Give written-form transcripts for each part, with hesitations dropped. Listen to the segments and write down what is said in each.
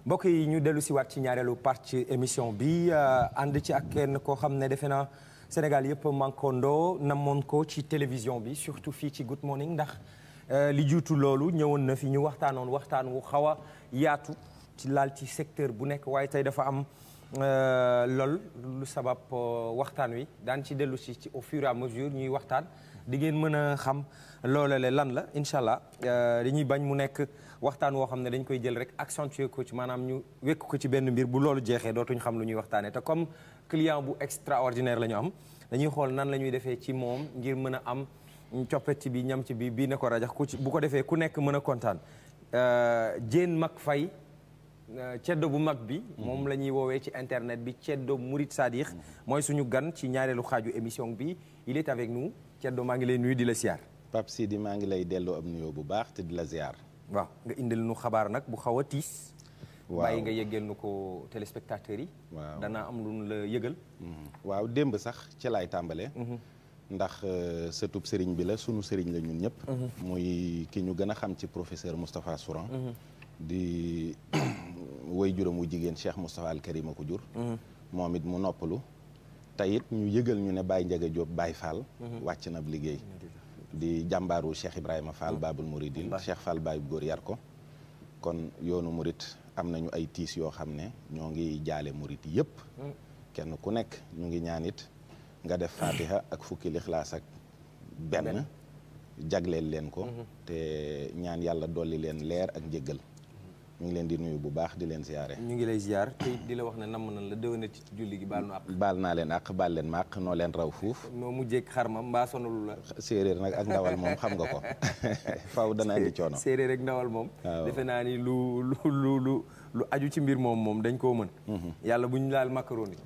mbokk yi ñu dellu si waat ci ñaareelu partie émission bi ànd ci ak kenn koo xam ne defe naa Sénégal yëpp mankondo namoon ko ci télévision bi surtout fii ci Good Morning ndax li juutu loolu ñëwoon na fi ñu waxtaan wu xaw a yaatu ci laal ci secteur bu nekk waaye tey dafa am lool lu sabab waxtaan wi daan ci dellu si ci au fur et à mesure ñuy waxtaan di ngeen mën a xam loolale lan la incha allah dañuy bañ mu nekk waxtaan woo xam ne dañ koy jël rek accentuer ko ci maanaam ñu wekk ko ci benn mbir bu loolu jeexee dootuñ xam lu ñuy waxtaanee te comme client bu extraordinaire la ñu am dañuy xool nan la ñuy defee ci moom ngir mën a am coppet ci bi ñam ci bi bii ne ko rajax ku ci bu ko defee ku nekk mën a kontaan Diène Mac Faye ceddo bu mag bi moom la ñuy woowee ci internet bi ceddo Murid Sadikh mooy suñu gan ci ñaareelu xaaju émission bi il est avec nous ceddo maa ngi lay nuyu di la ziar. Pape Sidi maa ngi lay delloo am nuyoo bu baax te di la ziar. waaw nga indil nu xabaar nag bu xaw a tiis. waaw bàyyi nga yëgal nu ko téléspectateurs yi. waaw danaa am lu nu la yëgal. waaw démb sax ci laay tàmbalee. ndax sëtub sëriñ bi la sunu sëriñ la ñun ñëpp. muy ki ñu gën a xam ci professeur Moustapha Souran. di woy juróom wu jigéen Cheikh Moustapha Al Karim a ko jur. moom it mu noppalu. tey it ñu yëgal ñu ne Baye Ndiaga Diop Baye Fall. wàcc na ab liggéey. di jàmbaaru Cheikh Ibrahima Fall Babul Mouridine Cheikh Fall Baye góor yar ko. kon yoonu murit am nañu ay tiis yoo xam ne ñoo ngi jaale murit yëpp. kenn ku nekk ñu ngi ñaan it nga def fatiha ak fukki lixlaas ak benn jagleel leen ko. te ñaan yàlla dolli leen leer ak njëggal. ñu ngi leen di nuyu bu baax di leen ziyaare. ñu ngi lay ziyaar te di la wax ne namm nañ la déwénati ci julli gi baal nu àq. baal naa leen àq baal leen ma àq noo leen raw fuuf. noo mujjee xar ma mbaa sonalu la. séeréer nag ak ndawal moom xam nga ko faw dana andi coono. séeréer ak ndawal moom. defe naa ni lu aju ci mbir moom dañ koo mën. yàlla bu ñu laal macaroni.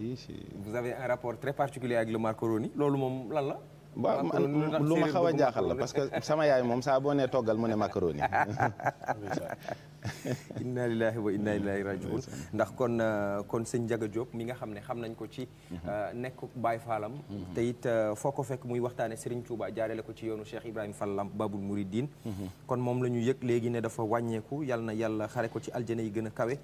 vous avez un rapport très particulier avec le macaroni loolu moom lan la. waaw lu ma xaw a jaaxal la parce que sama yaay moom saa boo nee toggal mu ne macaroni. inna lillahi wa inna ilayhi rajiun ndax kon sëñ Ndiaga Diop mi nga xam ne xam nañ ko ci nekk Baye Fallam te it foo ko fekk muy waxtaane Serigne Touba jaarale ko ci yoonu Cheikh Ibrahima Fall Lamp Babul Mouridine kon moom la ñu yëg léegi ne dafa wàññeeku yal na yàlla xare ko ci aljana yi gën a kawe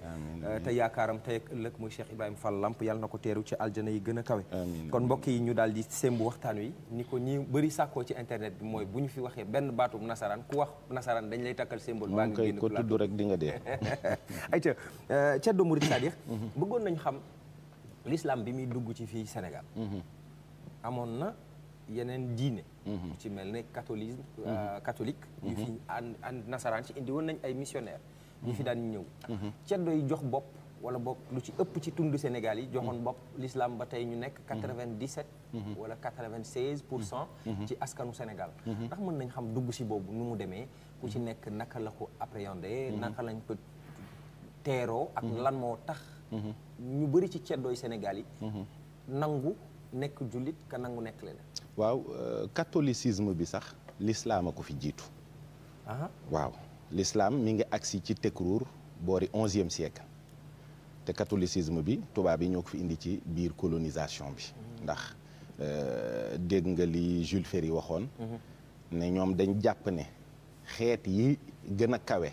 te yaakaaram tey ak ëllëg muy Cheikh Ibrahima Fall Lamp yal na ko teeru ci aljana yi gën a kawe kon mbokk yi ñu daal di sembu waxtaan wi ni ko ñi bëri sàkkoo ci internet bi mooy bu ñu fi waxee benn baatub nasaraan ku wax nasaraan dañ lay takkal symbole baa ngi génn ko tudd rek di nga dee. ayca ceddo Murid Sadikh bëggoon nañ xam l'islam bi muy dugg ci fii Sénégal amoon na yeneen diine ci mel ne catholique yu fi ànd nasaraan ci indi woon nañ ay missionnaire ñu fi daan ñëw ceddo yi jox bopp wala bopp lu ci ëpp ci tund Sénégal yi joxoon bopp l'islam ba tey ñu nekk 97 wala 96% ci askanu Sénégal ndax mën nañ xam dugg si boobu nu mu demee ku ci nekk naka la ko appréhender naka lañ ko teeroo ak lan moo tax ñu bëri ci ceddooy Sénégal yi nangu nekk jullit ka nangu nekk leneen waaw catholicisme bi sax l'islam a ko fi jiitu waaw l'islam mi ngi agsi ci Tekruur boori 11e siècle te catholicisme bi tubaab yi ñoo ko fi indi ci biir colonisation bi ndax dégg nga li Jules Ferry waxoon ne ñoom dañ jàpp ne xeet yi gën a kawe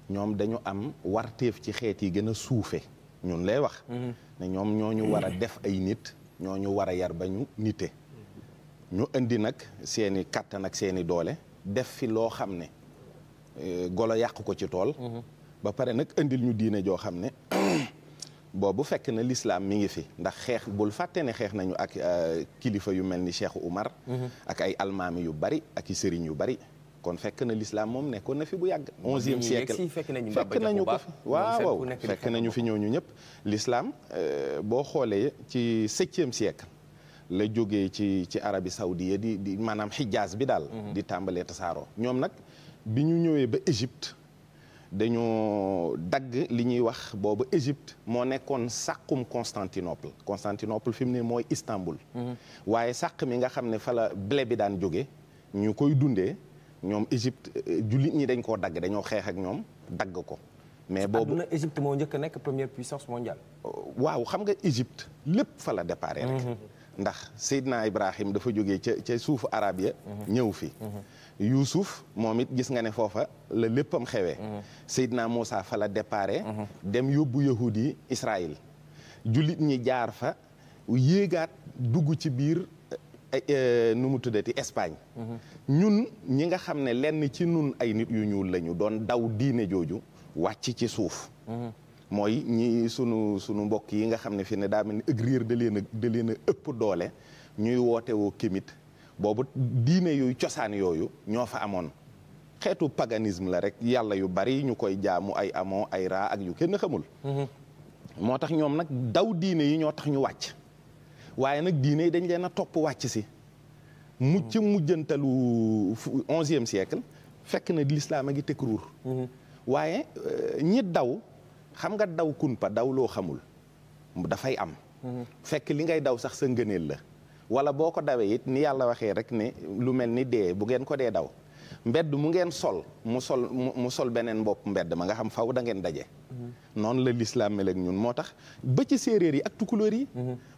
ñoom dañu am warteef ci xeet yi gën a suufe ñun lay wax ne ñoom ñoo ñu war a def ay nit ñoo ñu war a yar ba ñu nite ñu indi nag seeni kàttan ak seeni doole def fi loo xam ne golo yàq ko ci tool ba pare nag indil ñu diine joo xam ne boobu fekk na l'islam mi ngi fi ndax xeex bul fàtte ne xeex nañu ak kilifa yu mel ni Cheikh Oumar ak ay almaami yu bari ak i sëriñ yu bari kon fekk na l'islam moom nekkoon na fi bu yàgg 11e siècle fekk nañu ko fi waaw fekk nañu fi ñooñu ñëpp l'islam boo xoolee ci 7e siècle la jógee ci Arabie Saoudite di maanaam Hijaz bi daal di tàmbalee tasaaroo ñoom nag bi ñu ñëwee ba Égypte dañoo dagg li ñuy wax boobu Égypte moo nekkoon sàqum Constantinople fi mu ne mooy Istanbul waaye sàq mi nga xam ne fa la blé bi daan jóge ñu koy dundee ñoom Égypte jullit ñi dañ koo dagg dañoo xeex ak ñoom dagg ko mais boobu adduna Égypte moo njëkk a nekk première puissance mondiale waaw xam nga Égypte lépp fa la déparé rek ndax Seydina Ibrahim dafa jógee ca suufu arab ya ñëw fi Yuusuf moom it gis nga ne foofa la léppam xewee Seydina Moussa fa la déparé dem yóbbu yahud yi Israël jullit ñi jaar fa yéegaat dugg ci biir nu mu tuddati Espagne ñun ñi nga xam ne lenn ci nun ay nit yu ñuul lañu doon daw diine jooju wàcc ci suuf mooy ñi sunu mbokk yi nga xam ne fi ne daa mel ni ëg riir da leen a ëpp doole ñuy woote woo kémit boobu diine yooyu cosaan yooyu ñoo fa amoon xeetu paganisme la rek yàlla yu bari ñu koy jaamu ay Amon ay Ra ak yu kenn xamul moo tax ñoom nag daw diine yi ñoo tax ñu wàcc waaye nag diine yi dañ leen a topp wàcc si mucc mujjantalu 11e siècle fekk na l'islam a ngi tëkruur waaye ñi daw xam nga daw kunpa daw loo xamul dafay am fekk li ngay daw sax sa ngëneel la wala boo ko dawee it ni yàlla waxee rek ne lu mel ni dee bu ngeen ko dee daw mbedd mu ngeen sol mu sol beneen bopp mbedd ma nga xam faw da ngeen daje noonu la l'islam mel ak ñun moo tax ba ci séeréer yi ak tukulóor yi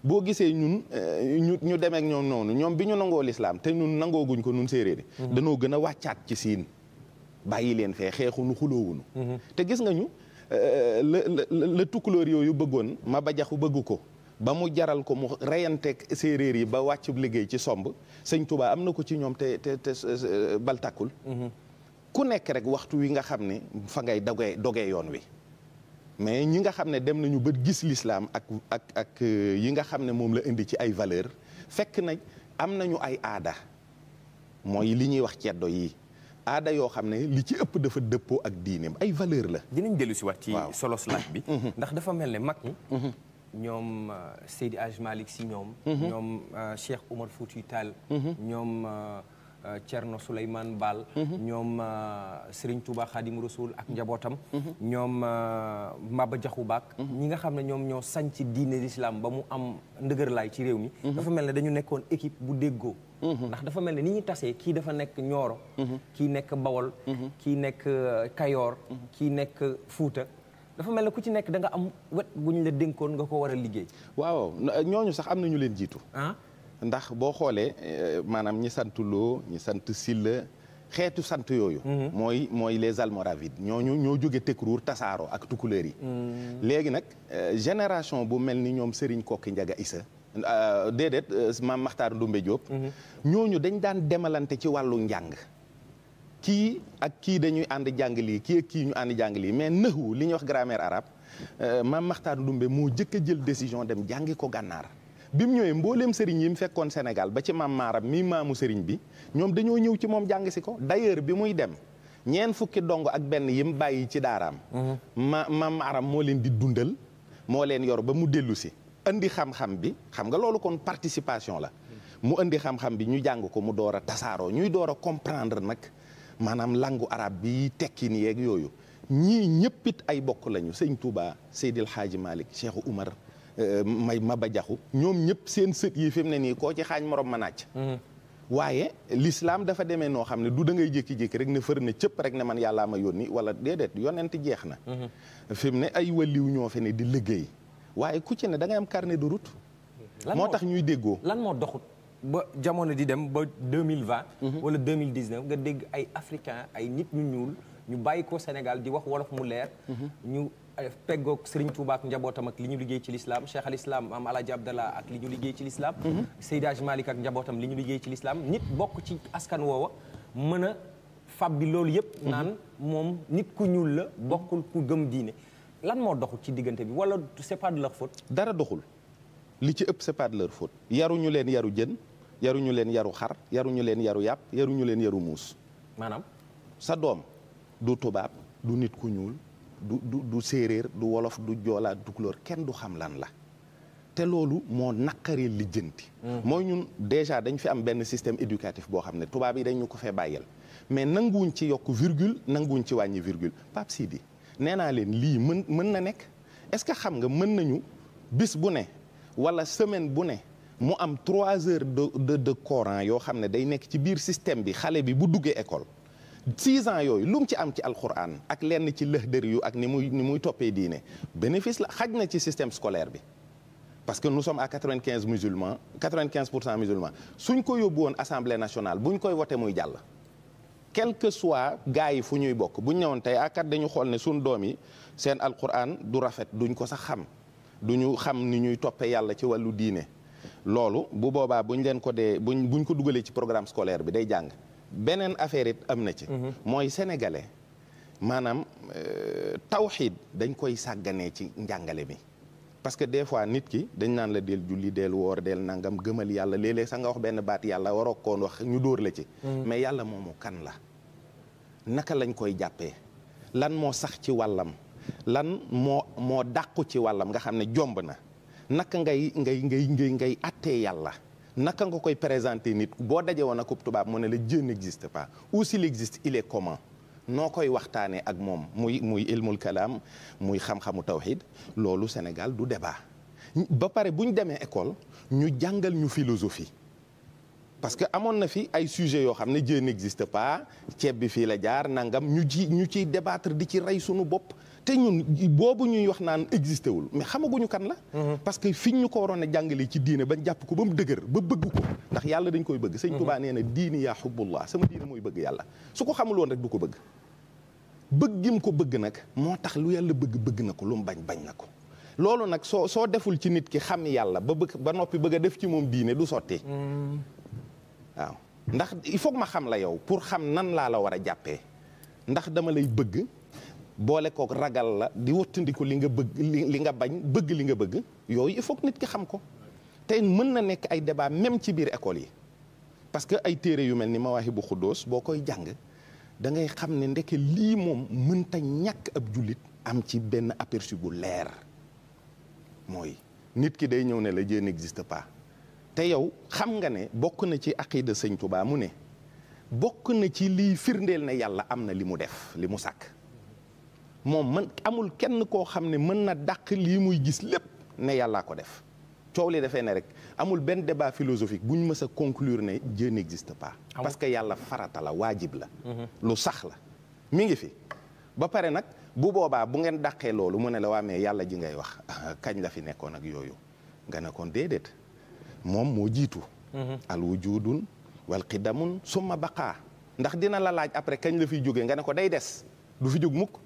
boo gisee ñun ñu demee ak ñoom noonu ñoom bi ñu nangoo l'islam te ñun nangooguñ ko ñun séeréer yi danoo gën a wàccaat ci siin bàyyi leen fee xeexunu xuloowunu te gis nga ñu la tukulóor yooyu bëggoon Maba Jaxu bëgg ko ba mu jaral ko mu reyanteeg séeréer yi ba wàccu liggéey ci somb sëñ Touba am na ko ci ñoom te baltakul ku nekk rek waxtu wi nga xam ne fa ngay dogee yoon wi mais ñi nga xam ne dem nañu ba gis l'islam ak yi nga xam ne moom la indi ci ay valeur fekk na am nañu ay aada mooy li ñuy wax ceddo yi aada yoo xam ne li ci ëpp dafa dëppoo ak diineem ay valeur la dinañ dellu si waat ci solos laaj bi ndax dafa mel ne mag ñi ñoom Seydi Hadj Malick Sy ñoom Cheikh Oumar Foutiyou Tall ñoom Thierno Souleymane Baal ñoom Serigne Touba Khadim Rasoul ak njabootam ñoom Maba Jaxu Baak ñi nga xam ne ñoom ñoo sañ ci diine l'islam ba mu am ndëgërlaay ci réew mi dafa mel ne dañu nekkoon équipe bu déggoo ndax dafa mel ne ni ñu tasee kii dafa nekk Nioro kii nekk Bawol kii nekk Kayoor kii nekk Fuuta dafa mel ne ku ci nekk da nga am wet bu ñu la dénkoon nga ko war a liggéey waaw ñooñu sax am na ñu leen jiitu ndax boo xoolee maanaam ñi sant Lo ñi sant Silla xeetu sant yooyu mooy les Almoravides ñoo jóge Tekruur tasaaro ak tukulóor yi léegi nag génération bu mel ni ñoom Serigne Kokki Njaga Issa déedéet Maam Maxtaar Ndumbe Diop ñooñu dañ daan demalante ci wàllu njàng kii ak kii dañuy ànd jàng lii kii ak kii ñu ànd jàng lii mais nëxu li ñuy wax grammaire arabe Maam Maxtaar Ndumbe moo jëkk a jël décision dem jàngi ko gànnaar bi mu ñëwee mbooleem sëriñ yi mu fekkoon Sénégal ba ci maam maaram mii maamu sëriñ bi ñoom dañoo ñëw ci moom jàng si ko d'ailleurs bi muy dem ñeen fukki dong ak benn yi mu bàyyi ci daaraam maam maaram moo leen di dundal moo leen yor ba mu dellu si indi xam-xam bi xam nga loolu kon participation la mu indi xam-xam bi ñu jàng ko mu door a tasaaroo ñuy door a comprendre nag maanaam langue arabe bi tekkin yeeg yooyu ñii ñëppit ay bokk lañu sëñ Touba Seydil Hadji Malick Cheikh Oumar Maba Jaxu ñoom ñëpp seen sët yi fi mu ne nii koo ci xaañ morom ma nàcc waaye l'islam dafa demee noo xam ne du da ngay jékki-jékki rek ne fër na cëpp rek ne man yàllaa ma yónni wala déedéet yonent jeex na fi mu ne ay waliw ñoo fe ne di liggéey waaye ku ci ne da ngay am carnet de route moo tax ñuy déggoo lan moo doxut ba jamono di dem ba 2020 wala 2019 nga dégg ay africain ay nit ñu ñuul ñu bàyyi ko Sénégal di wax wolof mu leer ñu peggoog Serigne Touba ak njabootam ak li ñu liggéey ci l'islam Cheikh al Islam am Alaaji Abdallah ak li ñu liggéey ci l'islam Seydi Hadj Malick ak njabootam li ñu liggéey ci l'islam nit bokk ci askan woowa mën a fab bi loolu yëpp naan moom nit ku ñuul la bokkul ku gëm diine lan moo doxul ci diggante bi wala c'est pas de leur faute dara doxul li ci ëpp c'est pas de leur faute yaruñu leen yaru jën yaruñu leen yaru xar yaruñu leen yaru yàpp yaruñu leen yaru muus maanaam sa doom du tubaab du nit ku ñuul du séeréer du wolof du joolaa du tukulóor kenn du xam lan la te loolu moo naqaree lijjanti mooy ñun déjà dañ fi am benn système éducatif boo xam ne tubaab yi dañ ñu ko fee bàyyel mais nanguwuñ ci yokk virgule nanguwuñ ci wàññi virgule Pape Sidi nee naa leen lii mën na nekk est-ce que xam nga mën nañu bis bu ne wala semaine bu ne mu am 3 heures de Coran yoo xam ne day nekk ci biir système bi xale bi bu duggee école 6 ans yooyu lu mu ci am ci alquran ak lenn ci lëxdër yu ak ni muy toppee diine bénéfice la xaj na ci système scolaire bi parce que nous sommes à 95 musulmans 95% musulmans suñ ko yóbbu woon assemblée nationale buñ koy voté muy jàll. quel que soit gars yi fu ñuy bokk buñ ñëwoon tey akat dañu xool ne suñ doom yi seen alquran du rafet duñ ko sax xam duñu xam ni ñuy toppee yàlla ci wàllu diine loolu bu boobaa buñ leen ko dee buñ ko dugalee ci programme scolaire bi day jàng beneen affaire it am na ci. mooy sénégalais maanaam tawxiid dañ koy sàgganee ci njàngale mi. parce que des fois nit ki dañ naan la del julli del woor del nangam gëmal yàlla léeg-léeg sax nga wax benn baat yàlla waroo koon wax ñu dóor la ci. mais yàlla moomu kan la naka lañ koy jàppee lan moo sax ci wàllam lan moo dàqu ci wàllam nga xam ne jomb na naka ngay attee yàlla naka nga koy présenter nit boo daje woon ak tubaab mu ne la Dieu n'existe pas ou s'il existe il est comment noo koy waxtaanee ak moom muy ilmul kalaam muy xam-xamu tawhid loolu Sénégal du débat ba pare bu ñu demee école ñu jàngal ñu philosophie parce que amoon na fi ay sujets yoo xam ne Dieu n'existe pas ceeb bi fii la jaar nangam ñu ciy débattre di ci rey sunu bopp te ñun boobu ñuy wax naan existé wul mais xamaguñu kan la. parce que fiñ ñu ko waroon a jàngalee ci diine ba jàpp ko ba mu dëgër ba bëgg ko ndax yàlla dañ koy bëgg. sëñ Tuubaa nee na diini yaa xubbullah sama diine mooy bëgg yàlla su ko xamul woon rek du ko bëgg. bëgg gi mu ko bëgg nag moo tax lu yàlla bëgg na ko lu mu bañ na ko loolu nag soo deful ci nit ki xam yàlla ba noppi bëgg a def ci moom diine du sotti. waaw ndax il faut que ma xam la yow pour xam nan laa la war a jàppee ndax dama lay bëgg. boole kook ragal la di wattandiku li nga bëgg li nga bañ bëgg li nga bëgg yooyu il faut que nit ki xam ko te mën na nekk ay débat même ci biir école yi parce que ay téere yu mel ni Mawaahibu Xuddoos boo koy jàng da ngay xam ne ndeke lii moom mënta ñàkk ab jullit am ci benn aperçu bu leer mooy nit ki day ñëw ne la Dieu n'existe pas te yow xam nga ne bokk na ci aqida Sëñ Tuubaa mu ne bokk na ci liy firndeel ne yàlla am na li mu def li mu sàkk moom amul kenn koo xam ne mën na dàq lii muy gis lépp ne yàllaa ko def coow li defee ne rek amul benn débat philosophique bu ñu mës a conclure ne Dieu n'existe pas parce que yàlla farata la waajib la lu sax la mi ngi fi ba pare nag bu boobaa bu ngeen dàqee loolu mu ne la waa mais yàlla ji ngay wax kañ la fi nekkoon ak yooyu nga ne kon déedéet moom moo jiitu al wujudun wal qidamun summa baqaa ndax dina la laaj après kañ la fiy jógee nga ne ko day des du fi jóg mukk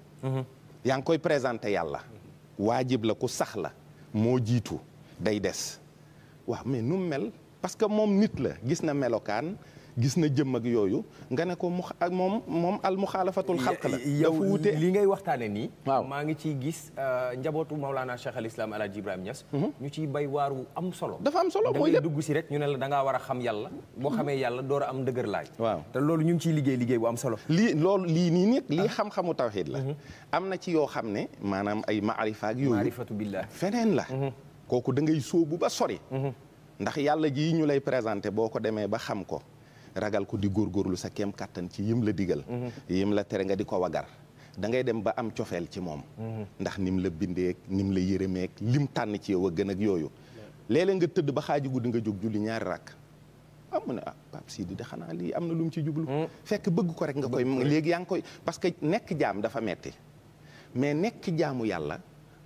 yaa ngi koy présenté yàlla waajib la ku sax la moo jiitu day des waaw mais nu mel parce que moom nit la gis na melokaan gis na jëmm ak yooyu nga ne ko moom al muxaalafatul xalq la yow li ngay waxtaane nii waaw maa ngi ciy gis njabootu Mawlana Cheikh al Islam El Hadj Ibrahima Niass ñu ciy bay waaru am solo dafa am solo mooy lépp dugg si rek ñu ne la da ngaa war a xam yàlla boo xamee yàlla door a am dëgër laay waaw te loolu ñu ngi ciy liggéey bu am solo lii nii nit lii xam-xamu tawxiid la am na ci yoo xam ne maanaam ay maarifa ak yooyu maarifatu billah feneen la kooku da ngay sóobu ba sori ndax yàlla ji ñu lay présenté boo ko demee ba xam ko ragal ko di góorgóorlu sa kéem kàttan ci yim la digal yim la tere nga di ko wagar da ngay dem ba am cofeel ci moom ndax nim la bindeek nim la yërëmeek lim tànn ci yow a gën ak yooyu léeg-léeg nga tëdd ba xaaju guddi nga jóg julli ñaari rakk mu ne Pape Sidi de xanaa lii am na lu mu ci jublu fekk bëgg ko rek nga koy léegi yaa ngi koy parce que nekk jaam dafa metti mais nekk jaamu yàlla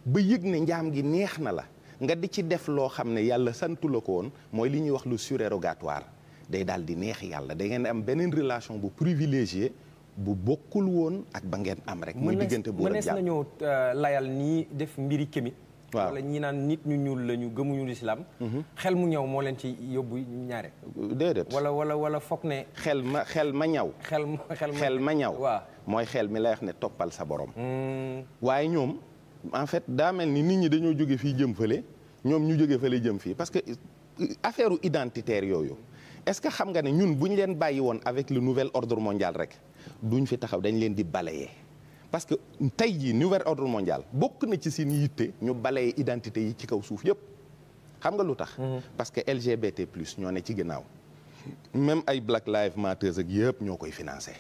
ba yëg ne njaam gi neex na la nga di ci def loo xam ne yàlla santu la ko woon mooy li ñuy wax lu surérogatoire day daal di neex yàlla da ngeen am beneen relation bu privilégié bu bokkul woon ak ba ngeen am rek. muy diggante bu la jàpp mënees nañoo layal nii def mbiri kémi. waaw wala ñi naan nit ñu ñuul la ñu gëmuñu lislaam xel mu ñëw moo leen ci yóbbu ñaare. déedéet wala foog ne. xel ma ñaw. xel ma ñaw. waaw mooy xel mi lay wax ne toppal sa borom. waaye ñoom en fait daa mel ni nit ñi dañoo jóge fii jëm fële ñoom ñu jóge fële jëm fii parce que affaire identitaire yooyu. est-ce que xam nga ne ñun bu ñu leen bàyyi woon avec le nouvel ordre mondial rek duñ fi taxaw dañ leen di balayer parce que tey jii nouvel ordre mondial bokk na ci seen yitte ñu balayer identité yi ci kaw suuf yëpp xam nga lu tax. parce que LGBT plus ñoo ne ci ginnaaw même ay Black Lives Matter ak yëpp ñoo koy financé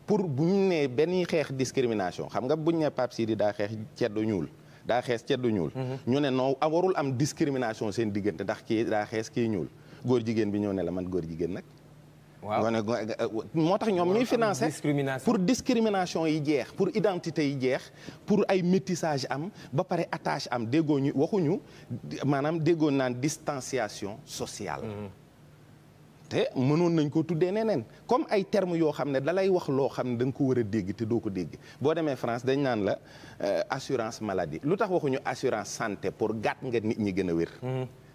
pour bu ñu nee benn xeex discrimination xam nga bu ñu nee Pape Sidi daa xeex ceddo ñuul daa xees ceddo ñuul. ñu ne non warul am discrimination seen diggante ndax kii daa xees kii ñuul. góor jigéen bi ñëw ne la man góor jigéen nag waaw moo tax ñoom ñuy financé pour discrimination yi jeex pour identité yi jeex pour ay métissage am ba pare attache am déggoo ñu waxuñu maanaam déggoo naan distanciation sociale. te mënoon nañ ko tuddee neneen comme ay termes yoo xam ne dalay wax loo xam ne da nga ko war a dégg te doo ko dégg boo demee France dañ naan la assurance maladie lu tax waxuñu assurance santé pour gàtt nga nit ñi gën a wér.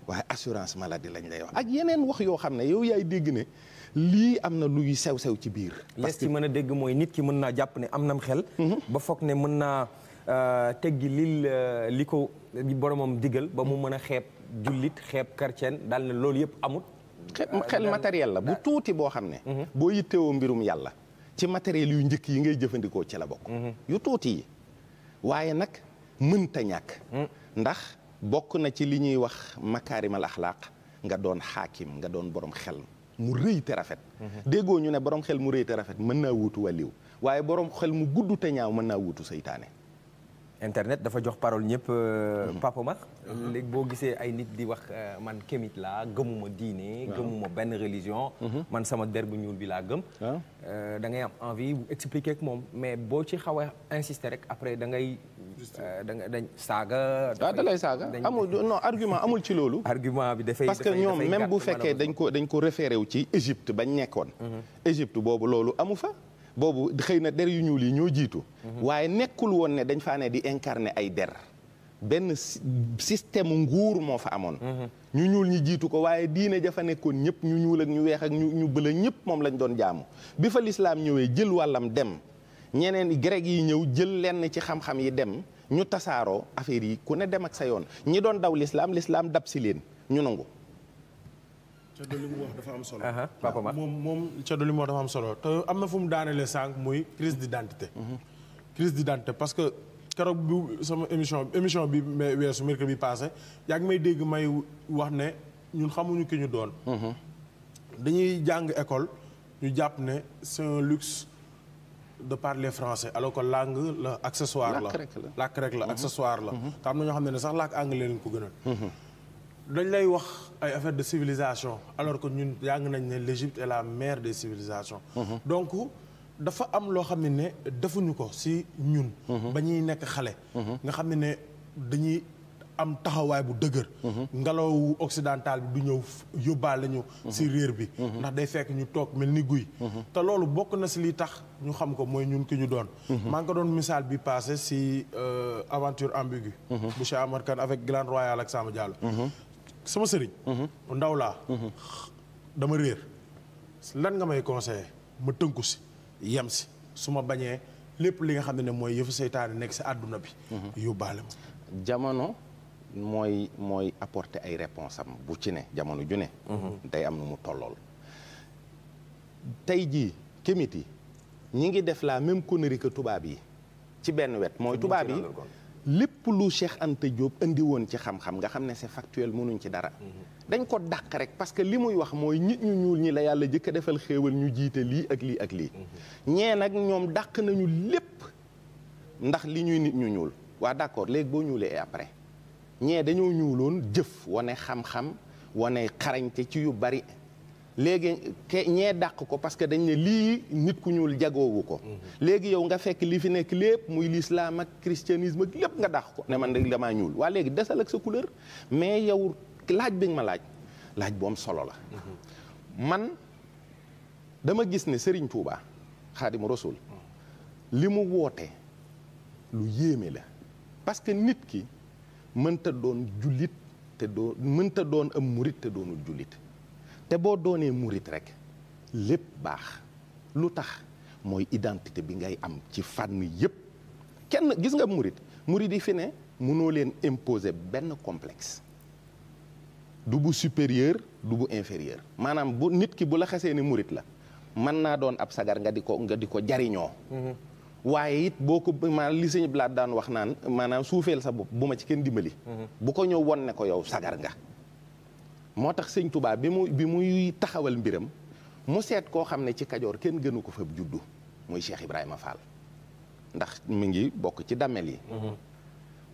waaye assurance maladie lañ lay wax ak yeneen wax yoo xam ne yow yaay dégg ne lii am na luy sew-sew ci biir. parce que mën a dégg mooy nit ki mën naa jàpp ne am nam xel. ba foog ne mën naa teggi li ko boromam digal ba mu mën a xeeb jullit xeeb chrétien daal ne loolu yëpp amut. xel matériel la bu tuuti boo xam ne. boo yittewoo mbirum yàlla ci matériel yu njëkk yi ngay jëfandikoo ci la bokk. yu tuuti yi waaye nag mënta ñàkk. ndax bokk na ci li ñuy wax makaarimal axlaaq nga doon xaakim nga doon borom xel mu rëy te rafet. déggoo ñu ne borom xel mu rëy te rafet mën naa wuutu waliw waaye borom xel mu gudd te ñaaw mën naa wuutu seytaane. internet dafa jox parole ñëpp Papa Max léegi boo gisee ay nit di wax man kémit laa gëmuma diine gëmuma benn religion man sama der bu ñuul bi laa gëm da ngay am envie bu expliquer ak moom mais boo ci xaw a insister rek après da ngay dañ saaga da lay saaga amul non argument amul ci loolu argument bi dafay parce que ñoom même bu fekkee dañ ko référé wu ci Égypte bañ nekkoon Égypte boobu loolu amu fa boobu xëy na der yu ñuul yi ñoo jiitu waaye nekkul woon ne dañ faa ne di incarner ay der benn système nguur moo fa amoon ñu ñuul ñi jiitu ko waaye diine jafa nekkoon ñëpp ñu ñuul ak ñu weex ak ñu bëla ñëpp moom lañ doon jaamu bi fa lislaam ñëwee jël wàllam dem ñeneen grec yi ñëw jël lenn ci xam-xam yi dem ñu tasaaroo affaire yi ku ne dem ak sa yoon ñi doon daw lislaam dab si leen ñu nangu Codé li mu wax dafa am solo. Papa Max moom Codé li mu wax dafa am solo te am na fu mu daanelee sànq muy crise d'identité. crise d'identité parce que keroog bu sama émission bi weesu mercredi bi passé yaa ngi may dégg may wax ne ñun xamuñu ki ñu doon. dañuy jàng école ñu jàpp ne c'est un luxe de parler français alors que langue la accessoire la. làkk rek la accessoire la. te am na ñoo xam ne sax làkk anglais lañ ko gënal. dañ lay wax ay affaire de civilisation alors que ñun jàng nañ ne l'Égypte est la mère des civilisations. donc dafa am loo xam ne defuñu ko si ñun. ba ñuy nekk xale. nga xam ne dañuy am taxawaay bu dëgër. ngelaw occidental bi du ñëw yóbbaale ñu si réer bi. ndax day fekk ñu toog mel ni guy. te loolu bokk na si li tax ñu xam ko mooy ñun ki ñu doon. maa ngi ko doon misaal bi passé si aventure ambiguë. bu Cheikh Amar Kane avec Glan Royal ak Samba Diallo. sama sëriñ ndaw laa dama réer lan nga may conseiller ma tënku si yem si su ma bañee lépp li nga xam ne mooy yëfu seytaane nekk si àdduna bi yóbbaale ma jamono mooy apporter ay réponse am bu ci ne jamono ju ne day am nu mu tollool tey jii kémit yi ñi ngi def la même connerie que tubaab yi ci benn wet mooy tubaab yi lépp lu Cheikh Anta Diop indi woon ci xam-xam nga xam ne c'est factuel mënuñ ci dara dañ ko dàq rek parce que li muy wax mooy nit ñu ñuul ñi la yàlla jëkk a defal xéewal ñu jiite lii ak lii ak lii ñee nag ñoom dàq nañu lépp ndax li ñuy nit ñu ñuul waa d'accord léegi boo ñuulee et après ñee dañoo ñuuloon jëf wane xam-xam wane xarañte ci yu bari léegi ñee dàq ko parce que dañ ne lii nit ku ñuul jagoowu ko léegi yow nga fekk li fi nekk lépp muy l'islam ak christianisme ak lépp nga dàq ko ne man rek damaa ñuul waa léegi desal ak sa couleur mais yow laaj bi nga ma laaj bu am solo la man dama gis ne Serigne Touba Xaadimu Rasuul li mu woote lu yéeme la parce que nit ki mënta doon jullit te doo mënta doon am murit te doonul jullit te boo doonee murit rek lépp baax lu tax mooy identité bi ngay am ci fànn yépp kenn gis nga murit yi fi ne mënoo leen imposer benn complexe du bu supérieur du bu inférieur maanaam bu nit ki bu la xasee ni murit la mën naa doon ab sagar nga di ko jariñoo waaye it boo ko maanaam li sëñ Blaat daan wax naan maanaam suufeel sa bopp bu ma ci kenn dimbali bu ko ñëw won ne ko yow sagar nga moo tax sëñ Touba bi muy taxawal mbiram mu seet koo xam ne ci Kajoor kenn gënu ko fa juddu muy Cheikh Ibrahima Fall ndax mi ngi bokk ci dammel yi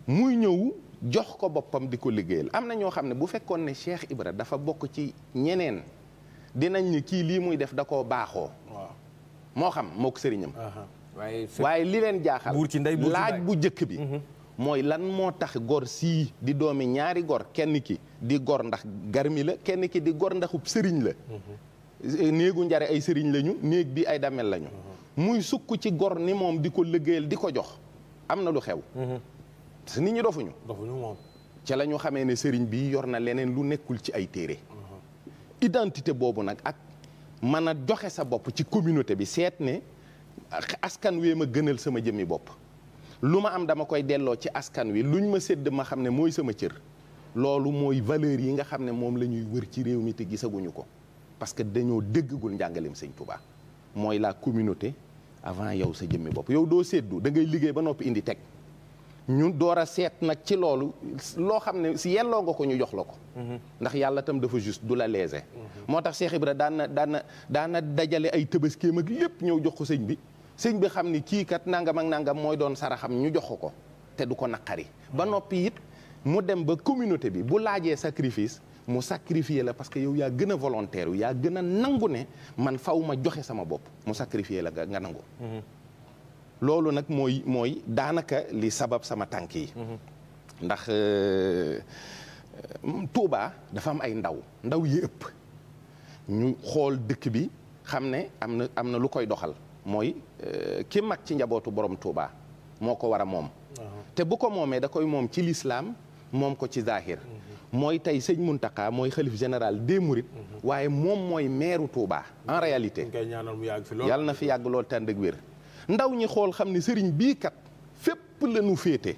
muy ñëw jox ko boppam di ko liggéeyal am na ñoo xam ne bu fekkoon ne Cheikh Ibra dafa bokk ci ñeneen dinañ ni kii lii muy def da koo baaxoo. moo xam moo ko sëriñam. waaye li leen jaaxal laaj bu njëkk bi. mooy lan moo tax gor sii di doomi ñaari gor kenn ki di gor ndax garmi la kenn ki di gor ndaxub sëriñ la. néegu njare ay sëriñ lañu néeg bi ay damel lañu. muy sukk ci gor ni moom di ko liggéeyal di ko jox am na lu xew. parce que nit ñi dofuñu moom. ca la ñu xamee ne sëriñ bi yor na leneen lu nekkul ci ay téere. identité boobu nag ak mën a joxe sa bopp ci communauté bi seet ne askan wee ma gënal sama jëmmi bopp. lu ma am dama koy delloo ci askan wi luñ ma sédd ma xam ne mooy sama cër. loolu mooy valeur yi nga xam ne moom la ñuy wër ci réew mi te gisaguñu ko. parce que dañoo déggagul njàngaleem sëñ Touba. mooy la communauté avant yow sa jëmmi bopp yow doo séddu da ngay liggéey ba noppi indi teg. ñu door a seet nag ci loolu loo xam ne si yelloo nga ko ñu jox la ko. ndax yàlla tam dafa juste du la léser. moo tax Cheikh Ibra daana dajale ay tëbaskéem ak lépp ñëw jox ko sëñ bi. sëñ bi xam ni kii kat nangam ak nangam mooy doon saraxam ñu jox ko te du ko naqari. ba noppi it mu dem ba communauté bi bu laajee sacrifice mu sacrifier la parce que yow yaa gën a volontaire yaa gën a nangu ne man faw ma joxe sama bopp mu sacrifier la nga nangu. loolu nag mooy daanaka li sabab sama tànk yi. ndax Touba dafa am ay ndaw yi ëpp. ñu xool dëkk bi xam ne am na lu koy doxal mooy ki mag ci njabootu borom Touba moo ko war a moom. te bu ko moomee da koy moom ci lislaam moom ko ci zahir. mooy tey sëñ Mountakha mooy xalif général des Mourides. waaye moom mooy maire Touba en réalité. yàlla na fi yàgg lool tànd ak wér. ndaw ñi xool xam ne sëriñ bii kat fépp la ñu féete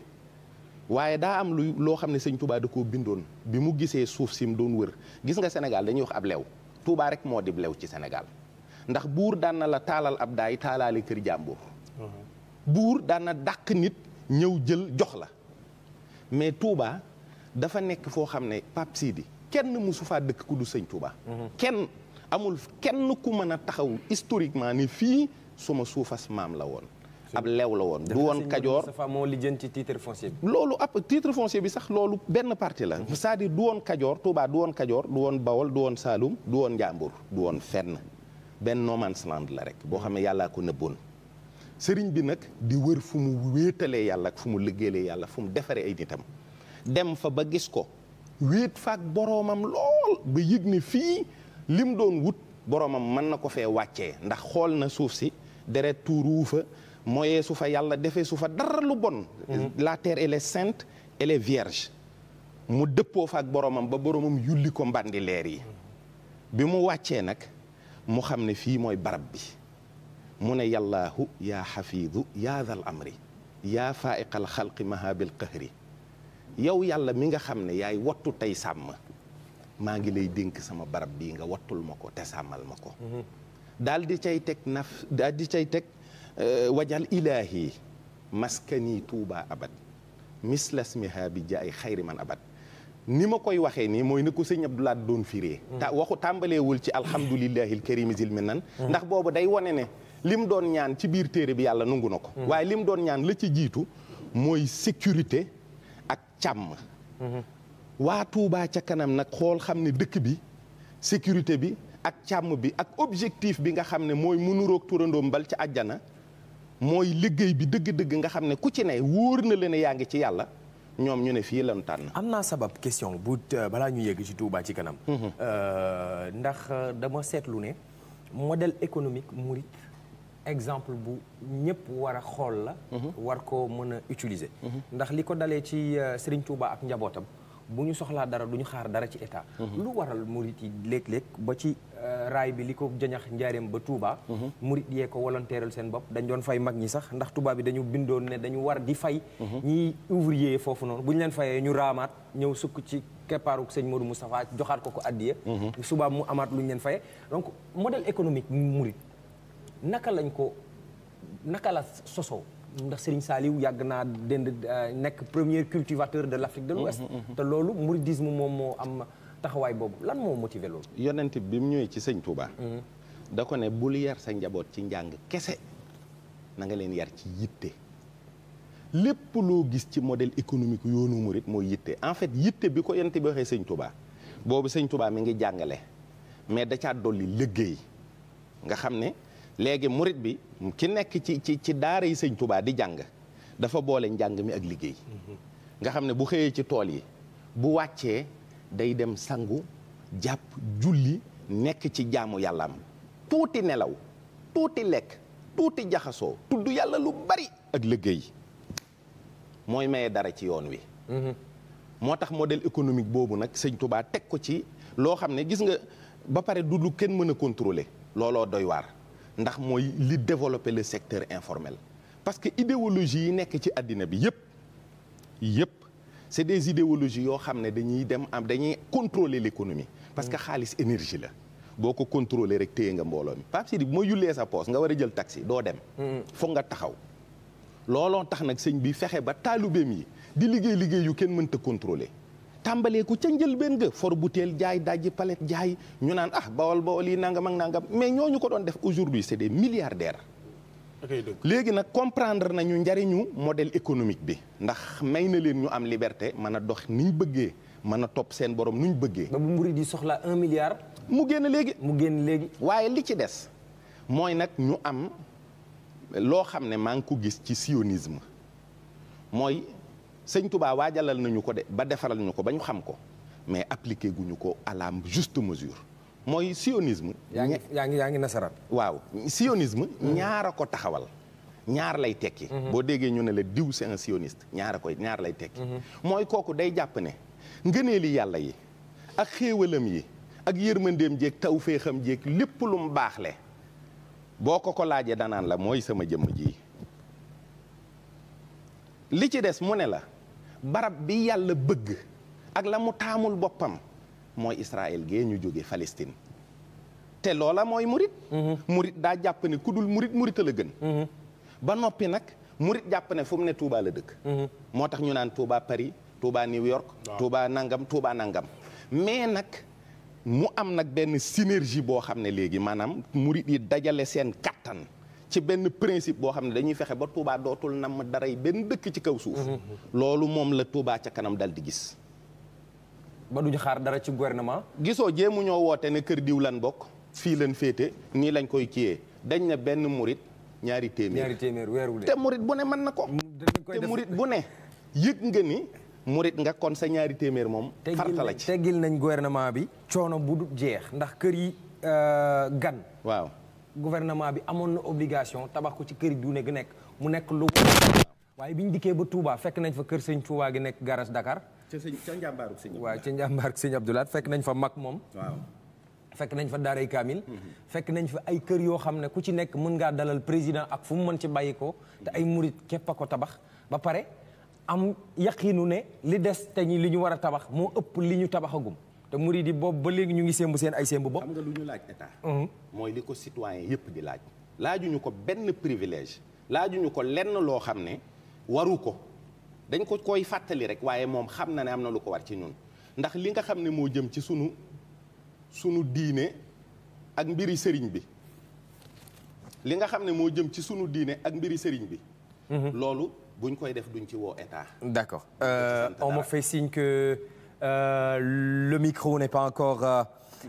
waaye daa am loo xam ne sëñ Touba da koo bindoon bi mu gisee suuf si mu doon wër gis nga Sénégal dañuy wax ab lew Touba rek moo dib lew ci Sénégal ndax buur daan na la taalal ab daay taalaale kër jàmbur. buur daan na dàq nit ñëw jël jox la mais Touba dafa nekk foo xam ne Pape Sidi kenn musu faa dëkk ku du sëñ Touba. kenn amul kenn ku mën a taxaw historiquement ni fii suma suufas maam la woon. ab lew la woon du woon Kajoor dafa moo lijjanti titre foncier bi. loolu ab titre foncier bi sax loolu benn partie la. c'est-à-dire du woon Kajoor Touba du woon Kajoor du woon Bawol du woon Saalum du woon Njàmbur du woon fenn benn no man's land la rek boo xam ne yàllaa ko nëbboon. sëriñ bi nag di wër fu mu wéetalee yàlla ak fu mu liggéeyee yàlla fu mu defaree ay nitam dem fa ba gis ko wéet faak boroomam lool ba yëg ne fii lim doon wut boroomam mën na ko fee wàccee ndax xool na suuf si deret tuuru fa moyee su fa yàlla defee su fa dara lu bon. la terre elle est sainte elle est vierge. mu dëppoo fa ak boroomam ba boroomam yulli ko mbandi leer yi bi mu wàccee nag mu xam ne fii mooy barab bi mu ne yàllaahu yaa xafiidu yaa dal amri yaa faaiqal xalqi mahabil qahri yow yàlla mi nga xam ne yaay wattu tey sàmm maa ngi lay dénk sama barab bii nga wattul ma ko te sàmmal ma ko. daal di cay teg wajal ilaahi maskani tuuba abad mislasmiha bi jaay xayri man abad ni ma koy waxee nii mooy ni ko sëñ Abdoulaye doon firee waxu tàmbaleewul ci alhamdulillahi alkarimi zil minan ndax boobu day wane ne lim doon ñaan ci biir téere bi yàlla nangu na ko waaye lim doon ñaan la ci jiitu mooy sécurité ak càmm waa Touba ca kanam nag xool xam ne dëkk bi sécurité bi ak càmm bi ak objectif bi nga xam ne mooy mënuroog turandoom bal ci àjjana mooy liggéey bi dëgg-dëgg nga xam ne ku ci ne wóor na leen yaa ngi ci yàlla ñoom ñu ne fii lañu tànn. am naa sabab question bu balaa ñu yegg ci Touba ci kanam. ndax dama seetlu ne modèle économique murit exemple bu ñëpp war a xool la. war ko mën a utiliser. ndax li ko dalee ci Serigne Touba ak njabootam bu ñu soxlaa dara du ñu xaar dara ci état. lu waral murit yi léeg-léeg ba ci raay bi li ko jañax njaareem ba Touba. murit yee ko volontaire seen bopp dañ doon fay mag ñi sax ndax Touba bi dañu bindoon ne dañu war di fay. ñi ouvrier foofu noonu bu ñu leen fayee ñu raamaat ñëw sukk ci keppaaruk sëñ Modou Moustapha joxaat ko addiya. suba mu amaat lu ñu leen fayee donc modèle économique murit naka la sosoo. ndax Serigne Saliou yàgg naa nekk premier cultivateur de l'Afrique de l'Ouest te loolu mouridisme moom moo am taxawaay boobu lan moo motiver loolu. yonent bi mu ñëwee ci sëñ Touba. da ko ne bul yar sa njaboot ci njàng kese na nga leen yar ci yitte lépp loo gis ci modèle économique yoonu murid mooy yitte en fait yitte bi ko yonent bi waxee sëñ Touba boobu sëñ Touba mi ngi jàngale mais da caa dolli liggéey nga xam ne léegi murit bi ki nekk ci daara yi sëñ Touba di jàng dafa boole njàng mi ak liggéey nga xam ne bu xëyee ci tool yi bu wàccee day dem sangu jàpp julli nekk ci jaamu yàllaam tuuti nelaw tuuti lekk tuuti jaxasoo tudd yàlla lu bari ak liggéey mooy maye dara ci yoon wi moo tax modèle économique boobu nag sëñ Touba teg ko ci loo xam ne gis nga ba pare du lu kenn mën a contrôler looloo doy waar ndax mooy li développer le secteur informel parce que idéologie yi nekk ci àddina bi yëpp c'est des idéologies yoo xam ne dañuy contrôler l'économie parce que xaalis énergie la boo ko contrôler rek téye nga mbooloo mi Pape Sidi bu ma yullee sa poos nga war a jël taxi doo dem foog nga taxaw looloo tax nag sëñ bi fexe ba taalubeem yi di liggéey yu kenn mënta contrôler tàmbalee ko ca njëlbéen ga for butéel jaay dajji palet jaay ñu naan bawol yi nangam ak nangam mais ñooñu ko doon def aujourd'hui c'est des milliardaires léegi nag comprendre nañu njariñu modèle économique bi ndax may na leen ñu am liberté mën a dox niñ bëggee mën a topp seen borom nuñ bëggee ba bu murid yi soxla 1 milliard mu génn léegi waaye li ci des mooy nag ñu am loo xam ne maa ngi ko gis ci sionisme mooy sëñ Touba waajalal nañu ko de ba defaral ñu ko ba ñu xam ko mais appliqué guñu ko à la juste mesure mooy sionisme. yaa ngi nasaraan. waaw sionisme. ñaar a ko taxawal. ñaar lay tekki. boo déggee ñu ne la diw c'est un sioniste ñaar lay tekki. mooy kooku day jàpp ne ngëneeli yàlla yi ak xéewalam yi ak yërmandeem jéeg tawféexam jéeg lépp lu mu baaxle boo ko laajee danaan la mooy sama jëmm ji. li ci des mu ne la barab bi yàlla bëgg ak la mu taamul boppam mooy Israël gee ñu jóge Palestine te loola mooy murit murit daa jàpp ne ku dul murit a la gën ba noppi nag murit jàpp ne fu mu ne Touba la dëkk moo tax ñu naan Touba Paris Touba New York Touba nangam mais nag mu am nag benn synergie boo xam ne léegi maanaam murit yi dajale seen kattan ci benn principe boo xam ne dañuy fexe ba Touba dootul nam daray benn dëkk ci kaw suuf loolu moom la Touba ca kanam dal di gis ba duñu xaar dara ci gouvernement gisoo jéemu ñoo woote ne kër diw lan bokk fii lan féete nii lañ koy kiyee dañ ne benn murit ñaari téeméer weeru te murit bu ne mën na ko te murit bu ne yëg nga ni murit nga kon sa ñaari téeméer moom farta la ci teggil nañ gouvernement bi coono bu du jeex ndax kër yi gan waaw gouvernement bi amoon na obligation tabax ko ci kër yi du ne gi nekk mu nekk lu waaye bi ñu dikkee ba Touba fekk nañ fa kër sëñ Touba gi nekk garage Dakar ca njàmbaaruk sëñ waaw ca njàmbaaruk sëñ Abdoulaat fekk nañ fa mag moom waaw fekk nañ fa daaray kaamil fekk nañ fa ay kër yoo xam ne ku ci nekk mën ngaa dalal président ak fu mu mën ci bàyyi ko te ay murit képp a ko tabax ba pare am yaqiinu ne li des te ñi li ñu war a tabax moo ëpp li ñu tabaxagum te murit yi boobu ba léegi ñu ngi sémbu seen ay sémbu bopp xam nga lu ñu laaj état mooy li ko citoyen yëpp di laajuñu ko benn privilège laajuñu ko lenn loo xam ne waru ko dañ ko koy fàttali rek waaye moom xam na ne am na lu ko war ci ñun ndax li nga xam ne moo jëm ci sunu diine ak mbiri sëriñ bi li nga xam ne moo jëm ci sunu diine ak mbiri sëriñ bi loolu buñ koy def duñ ci woo état. D'accord. On me fait signe que le micro n'est pas encore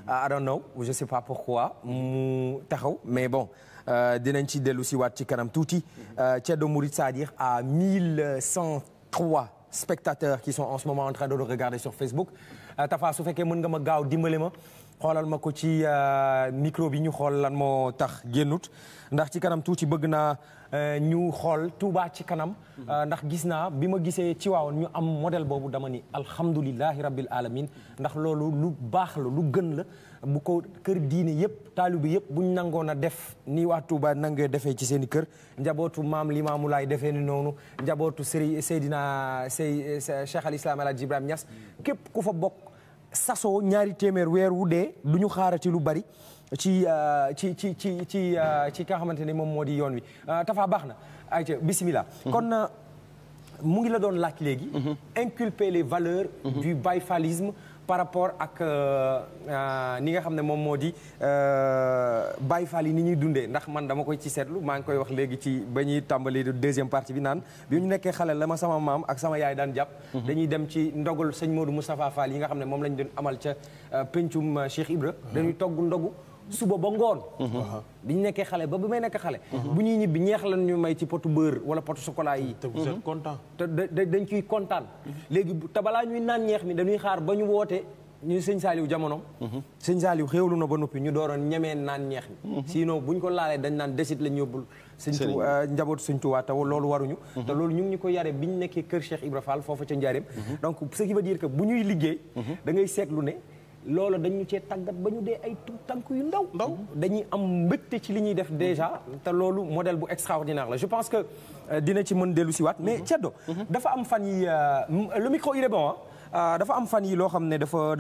I don't know, je sais pas pourquoi mu taxaw mais bon dinañ ci dellu si waat ci kanam tuuti. Ceddo Mouride c'est-à-dire à 1103 spectateurs qui sont en ce moment en train de le regarder sur Facebook. Tafa su fekkee mën nga ma gaaw dimbale ma xoolal ma ko ci micro bi ñu xool lan moo tax génnut ndax ci kanam tuuti bëgg naa ñu xool Touba ci kanam ndax gis naa bi ma gisee ci waawoon ñu am modèle boobu dama ni alhamdulillahi rabbil alamin ndax loolu lu baax la lu gën la bu ko kër diine yëpp taalibe yëpp buñ nangoon a def ni waa Touba nangee defee ci seen i kër njabootu maam Limaamu Laay defee ni noonu njabootu Seydina Cheikh al Islam El Hadji Ibrahima Niass képp ku fa bokk sasoo ñaari téeméer weer wu dee du ñu xaarati lu bari ci nga xamante ne moom moo di yoon wi Tafa baax na ayca bismillah kon mu ngi la doon laaj léegi inculper les valeurs du baïfalisme par rapport ak ni nga xam ne moom moo di Baye Fall yi ni ñuy dundee ndax man dama koy ci seetlu maa ngi koy wax léegi ci ba ñuy tàmbali deuxième partie bi naan bi ñu nekkee xale la ma sama maam ak sama yaay daan jàpp dañuy dem ci ndogul sëñ Modou Moustapha Fall yi nga xam ne moom lañ doon amal ca pencum Cheikh Ibra dañuy togg ndogu suba ba ngoon bi ñu nekkee xale ba may nekk xale bu ñuy ñibbi ñeex lan ñu may ci potu beurre wala potu chocolat yi te vous êtes content te dañ ciy kontaan léegi te balaa ñuy naan ñeex mi dañuy xaar ba ñu woote ñu sëñ Saliou jamono sëñ Saliou xéewlu na ba noppi ñu dooroon ñemee naan ñeex mi sinon buñ ko laalee dañ naan desit lañ yóbbul sëñ njabootu sëñ Tuubaa taw loolu waruñu te loolu ñu ngi ñu ko yare bi ñu nekkee kër Cheikh Ibra Fall foofu ca Njaaréem donc ce qui veut dire que bu ñuy liggéey da ngay seetlu ne loolu dañu cee tàggat ba ñu dee ay tout tànk yu ndaw dañuy am mbégte ci li ñuy def déjà te loolu modèle bu extraordinaire la je pense que dina ci mën dellu si waat mais Ceddo dafa am fan yi le micro il est bon dafa am fan yi loo xam ne dafa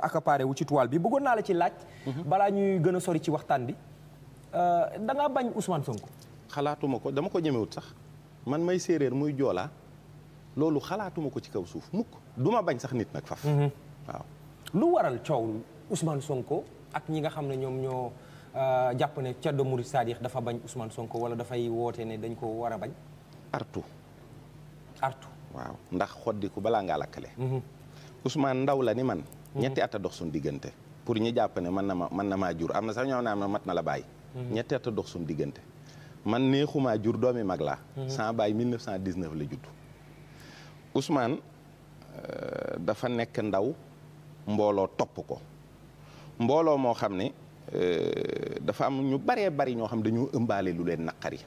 accaparé wu ci toile bi bëggoon naa la ci laaj balaa ñuy gën a sori ci waxtaan bi da ngaa bañ Ousmane Sonko xalaatuma ko dama ko ñemewut sax man may séeréer muy joolaa loolu xalaatuma ko ci kaw suuf mukk duma bañ sax nit nag faf waaw lu waral coow Ousmane Sonko ak ñi nga xam ne ñoom ñoo jàpp ne Ceddo Murid Sadiq dafa bañ Ousmane Sonko wala dafay woote ne dañ ko war a bañ artu waaw ndax xoddiku balaa ngaa lakkale Ousmane ndaw la ni man ñetti at a dox suñ diggante pour ñu jàpp ne man na maa jur am na sax ñoo naan mat na la bàyyi ñetti at a dox suñ diggante man neexumaa jur doomi mag laa sama bàyyi 1919 la judd Ousmane dafa nekk ndaw mbooloo topp ko mbooloo moo xam ne dafa am ñu baree bari ñoo xam dañoo ëmbaale lu leen naqari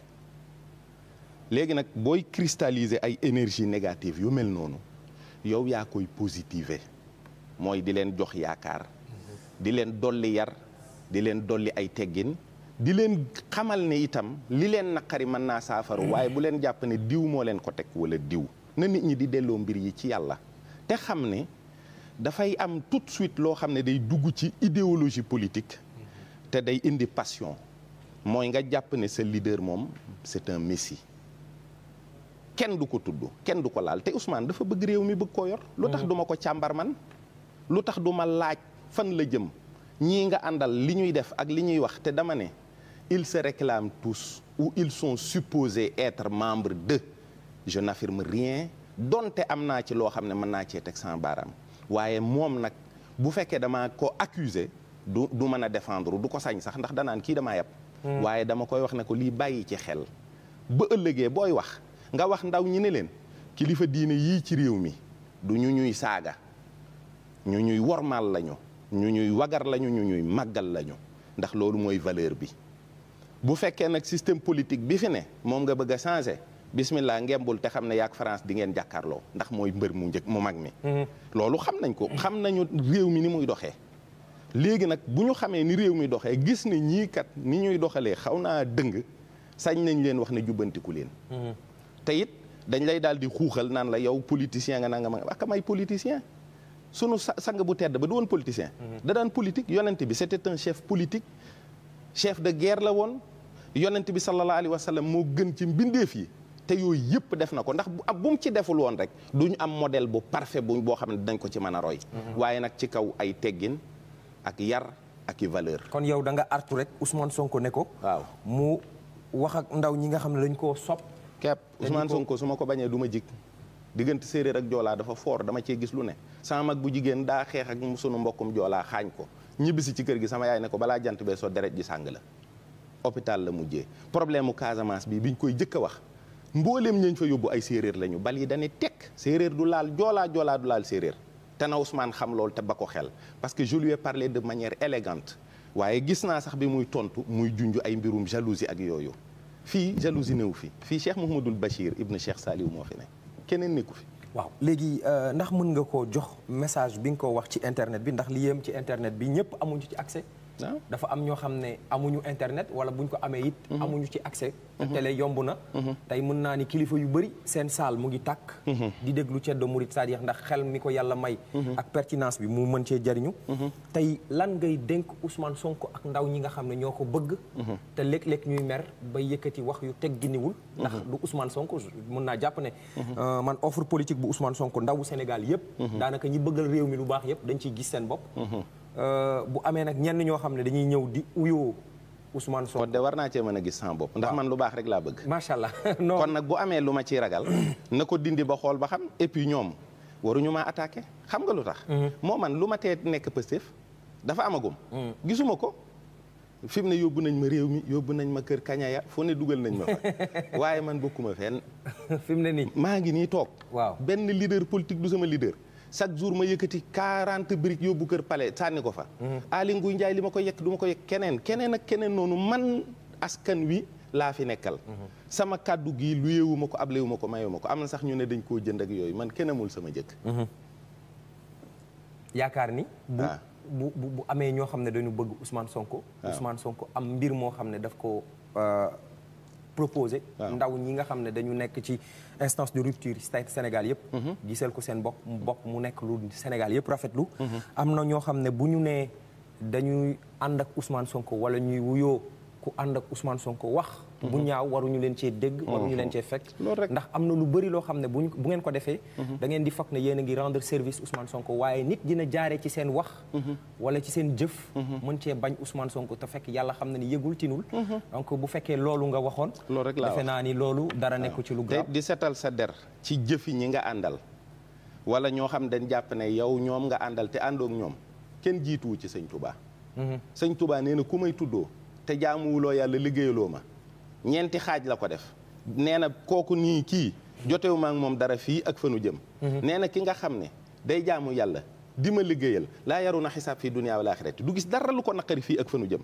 léegi nag booy cristalliser ay énergie négative yu mel noonu yow yaa koy positiver mooy di leen jox yaakaar di leen dolli yar di leen dolli ay teggin di leen xamal ne itam li leen naqari mën naa saafaru waaye bu leen jàpp ne diw moo leen ko teg wala diw na nit ñi di delloo mbir yi ci yàlla te xam ne dafay am tout de suite loo xam ne day dugg ci idéologie politique te day indi passion mooy nga jàpp ne sa leader moom c'est un messie kenn du ko tudd kenn du ko laal te Ousmane dafa bëgg réew mi bëgg koo yor lu tax duma ko càmbar man lu tax duma laaj fan la jëm ñii nga àndal li ñuy def ak li ñuy wax te dama ne ils se réclament tous ou ils sont supposés être membres de je n'affirme rien donte am naa ci loo xam ne mën naa cee teg sans baaraam waaye moom nag bu fekkee dama ko accuser du mën a défendre du ko sañ sax ndax danaan kii damaa yab waaye dama koy wax ne ko lii bàyyi ci xel ba ëllëgee booy wax nga wax ndaw ñi ne leen kilifa diine yii ci réew mi du ñu ñuy saaga ñu ñuy wormaal lañu ñu ñuy wagar lañu ñu ñuy màggal lañu ndax loolu mooy valeur bi bu fekkee nag système politique bi fi ne moom nga bëgg a changer bismillah ngembul te xam ne yaak France di ngeen jàkkaarloo ndax mooy mbër mu mag mi loolu xam nañ ko xam nañu réew mi ni muy doxee léegi nag bu ñu xamee ni réew mi doxee gis ne ñii kat ni ñuy doxalee xaw naa dëng sañ nañ leen wax ne jubbantiku leen te it dañ lay daal di xuuxal naan la yow politicien nga nanga ma ak may politicien sunu sang bu tedd ba du woon politicien da daan politique yonent bi c'était un chef politique chef de guerre la woon yonent bi sallallahu alayhi wa sallam moo gën ci mbindeef yi te yooyu yëpp def na ko ndax bu mu ci deful woon rek duñu am modèle bu parfait boo xam ne dañ ko ci mën a roy waaye nag ci kaw ay teggin ak yar ak i valeur kon yow da nga artu rek Ousmane Sonko ne ko waaw mu wax ak ndaw ñi nga xam ne dañ koo sopp kepp Ousmane Sonko su ma ko bañee du ma jig diggante séeréer ak joolaa dafa fort dama cee gis lu ne sama mag bu jigéen daa xeex ak sunu mbokkum joolaa xaañ ko ñibbisi ci kër gi sama yaay ne ko balaa jant bee soo deret ji sàng la hôpital la mujjee problème mu Casamance bi biñ koy jëkk a wax mbooleem ñañ fa yóbbu ay séeréer lañu bal yi dañuy tekk séeréer du laal joolaa joolaa du laal séeréer te na Ousmane xam loolu te ba ko xel parce que je lui ai parlé de manière élégante waaye gis naa sax bi muy tontu muy junj ay mbirum jalousie ak yooyu fii jalousie néew fii Cheikh Mouhamadoul Bachir ibn Cheikh Saliou moo fi ne keneen nekku fi waaw léegi ndax mën nga koo jox message bi nga ko wax ci internet bi ndax li yem ci internet bi ñëpp amuñu ci accès dafa am ñoo xam ne amuñu internet wala buñ ko amee it amuñu ci accès te télé yomb na tey mën naa ni kilifa yu bëri seen saal mu ngi tàkk di déglu Ceddo Murid c'est-à-dire ndax xel mi ko yàlla may ak pertinence bi mu mën cee jariñu tey lan ngay dénk Ousmane Sonko ak ndaw ñi nga xam ne ñoo ko bëgg te léeg-léeg ñuy mer ba yëkkati wax yu tegginiwul ndax du Ousmane Sonko mën naa jàpp ne man offre politique bu Ousmane Sonko ndawu Sénégal yëpp daanaka ñi bëggal réew mi lu baax yëpp dañ ciy gis seen bopp bu amee nag ñenn ñoo xam ne dañuy ñëw di uyoo Ousmane Sonko kon de war naa cee mën a gis sama bopp ndax man lu baax rek laa bëgg macha allah non kon nag bu amee lu ma ciy ragal na ko dindi ba xool ba xam et puis ñoom waruñu maa attaqué xam nga lu tax moo man lu ma tee nekk Pastef dafa amagum gisuma ko fi mu ne yóbbu nañ ma réew mi yóbbu nañ ma kër kañaya foo ne dugal nañ ma fa waaye man bokkuma fenn fi mu ne nii maa ngi nii toog waaw benn leader politique du sama leader chaque jour ma yëkkati 40 briques yóbbu kër palais sànni ko fa Aly Ngouille Ndiaye li ma ko yekk du ma ko yekk keneen ak keneen noonu man askan wi laa fi nekkal sama kàddu gi lu yeewu ma ko ablewu ma ko mayewu ma ko am na sax ñu ne dañ koo jënd ak yooyu man kenn amul sama jëkk yaakaar ni bu amee ñoo xam ne dañu bëgg Ousmane Sonko Ousmane Sonko am mbir moo xam ne daf ko proposé ndaw ñi nga xam ne dañu nekk ci instance de rupture Sénégal yëpp gisal ko seen bopp mu nekk lu Sénégal yëpp rafetlu am na ñoo xam ne bu ñu nee dañuy ànd ak Ousmane Sonko wala ñuy wuyoo ku ànd ak Ousmane Sonko wax bu ñaaw waruñu leen cee dégg waruñu leen cee fekk ndax am na lu bëri loo xam ne bu ngeen ko defee da ngeen di foog ne yéen a ngi rendre service Ousmane Sonko waaye nit dina jaaree ci seen wax wala ci seen jëf mën cee bañ Ousmane Sonko te fekk yàlla xam na ni yëgul tinul donc bu fekkee loolu nga waxoon loolu rek laa defe naa ni loolu dara nekku ci lu grave di setal sa der ci jëfi ñi nga àndal wala ñoo xam dañ jàpp ne yow ñoom nga àndal te àndoog ñoom kenn jiituwu ci sëñ Touba sëñ Touba nee na ku may tuddoo te jaamuwuloo yàlla liggéeyaloo ma ñeenti xaaj la ko def nee na kooku nii kii jotewu ma ak moom dara fii ak fanu jëm nee na ki nga xam ne day jaamu yàlla di ma liggéeyal laa yaru na xisaab fii dunya wal axirati du gis dara lu ko naqari fii ak fanu jëm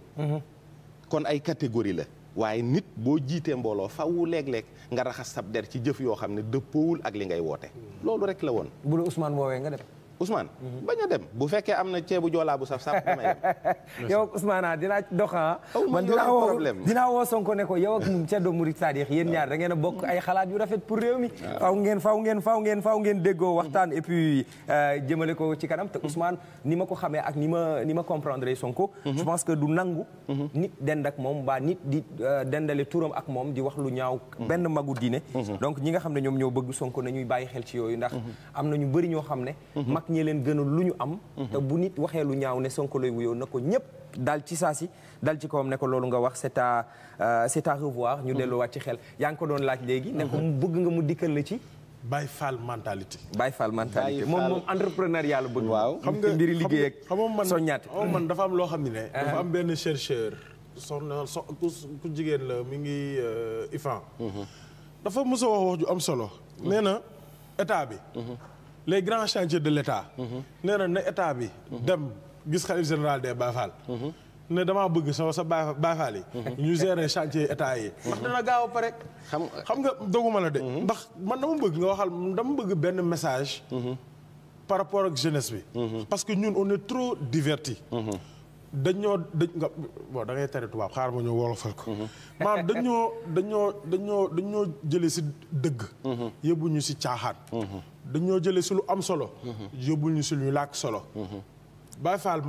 kon ay catégorie la waaye nit boo jiitee mbooloo fawu léeg-léeg nga raxas sab der ci jëf yoo xam ne dëppoowul ak li ngay woote loolu rek la woon bu la Ousmane woowee nga dem Ousmane bañ a dem bu fekkee am na ceebu joolaa bu saf saf damay dem yow ak Ousmane dinaa doxa man dinaa woo Sonko ne ko yow ak Ceddo Murid c'est-à-dire yéen ñaar da ngeen a bokk ay xalaat yu rafet pour réew mi faaw ngeen déggoo waxtaan et puis jëmale ko ci kanam te Ousmane ni ma ko xamee ak ni ma comprendre Sonko je pense que du nangu nit dend ak moom mbaa nit di dendale turam ak moom di wax lu ñaaw benn magu diine donc ñi nga xam ne ñoom ñoo bëgg Sonko nañuy bàyyi xel ci yooyu ndax am na ñu bëri ñoo xam ne ñi leen gënal lu ñu am te bu nit waxee lu ñaaw ne Sonko lay wuyoo na ko ñëpp dal ci saasi dal ci kawam ne ko loolu nga wax c'est à revoir ñu delluwaat ci xel yaa ngi ko doon laaj léegi ne ko mu bëgg nga mu dikkal la ci Baye Fall mentalité moom entrepreneuriat la bëgg waaw xam nga mbiri liggéey ak soññaate man dafa am loo xam ne dafa am benn chercheur ku jigéen la mi ngi IFAN dafa mos a wax ju am solo nee na état bi les grands chantiers de l'état nee na état bi dem gis xalif général des Baye Fall ne damaa bëgg sa Baye Fall yi ñu gérer chantier état yi ndax dana gaaw a pare xam nga doguma la de ndax man dama bëgg benn message par rapport ak jeunesse bi parce que ñun on est trop divertis da ngay tere tubaab xaar ma ñëw wolofal ko maanaam dañoo jëlee si dëgg yóbbu ñu si caaxaan dañoo jëlee si lu am solo yóbbul ñu si lu làkk solo Baye Fall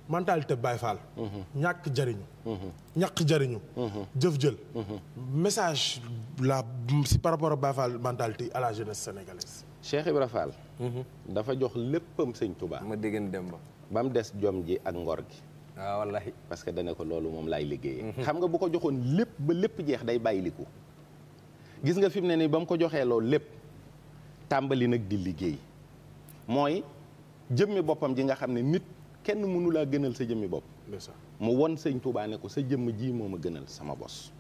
mentalité Baye Fall ñàkk jariñu jëf jël message la si par rapport à Baye Fall mentalité à la jeunesse sénégalaise Cheikh Ibra Fall dafa jox léppam sëñ Touba ma dégg dem ba mu des jom ji ak ngor gi waaw wallahi parce que dana ko loolu moom laay liggéeyee xam nga bu ko joxoon lépp ba lépp jeex day bàyyiliku gis nga fi mu ne nii ba mu ko joxee loolu lépp tàmbali nag di liggéey mooy jëmmi boppam ji nga xam ne nit kenn mënu laa gënal sa jëmmi bopp mu won sëñ Touba ne ko sa jëmm ji moo ma gënal sama bos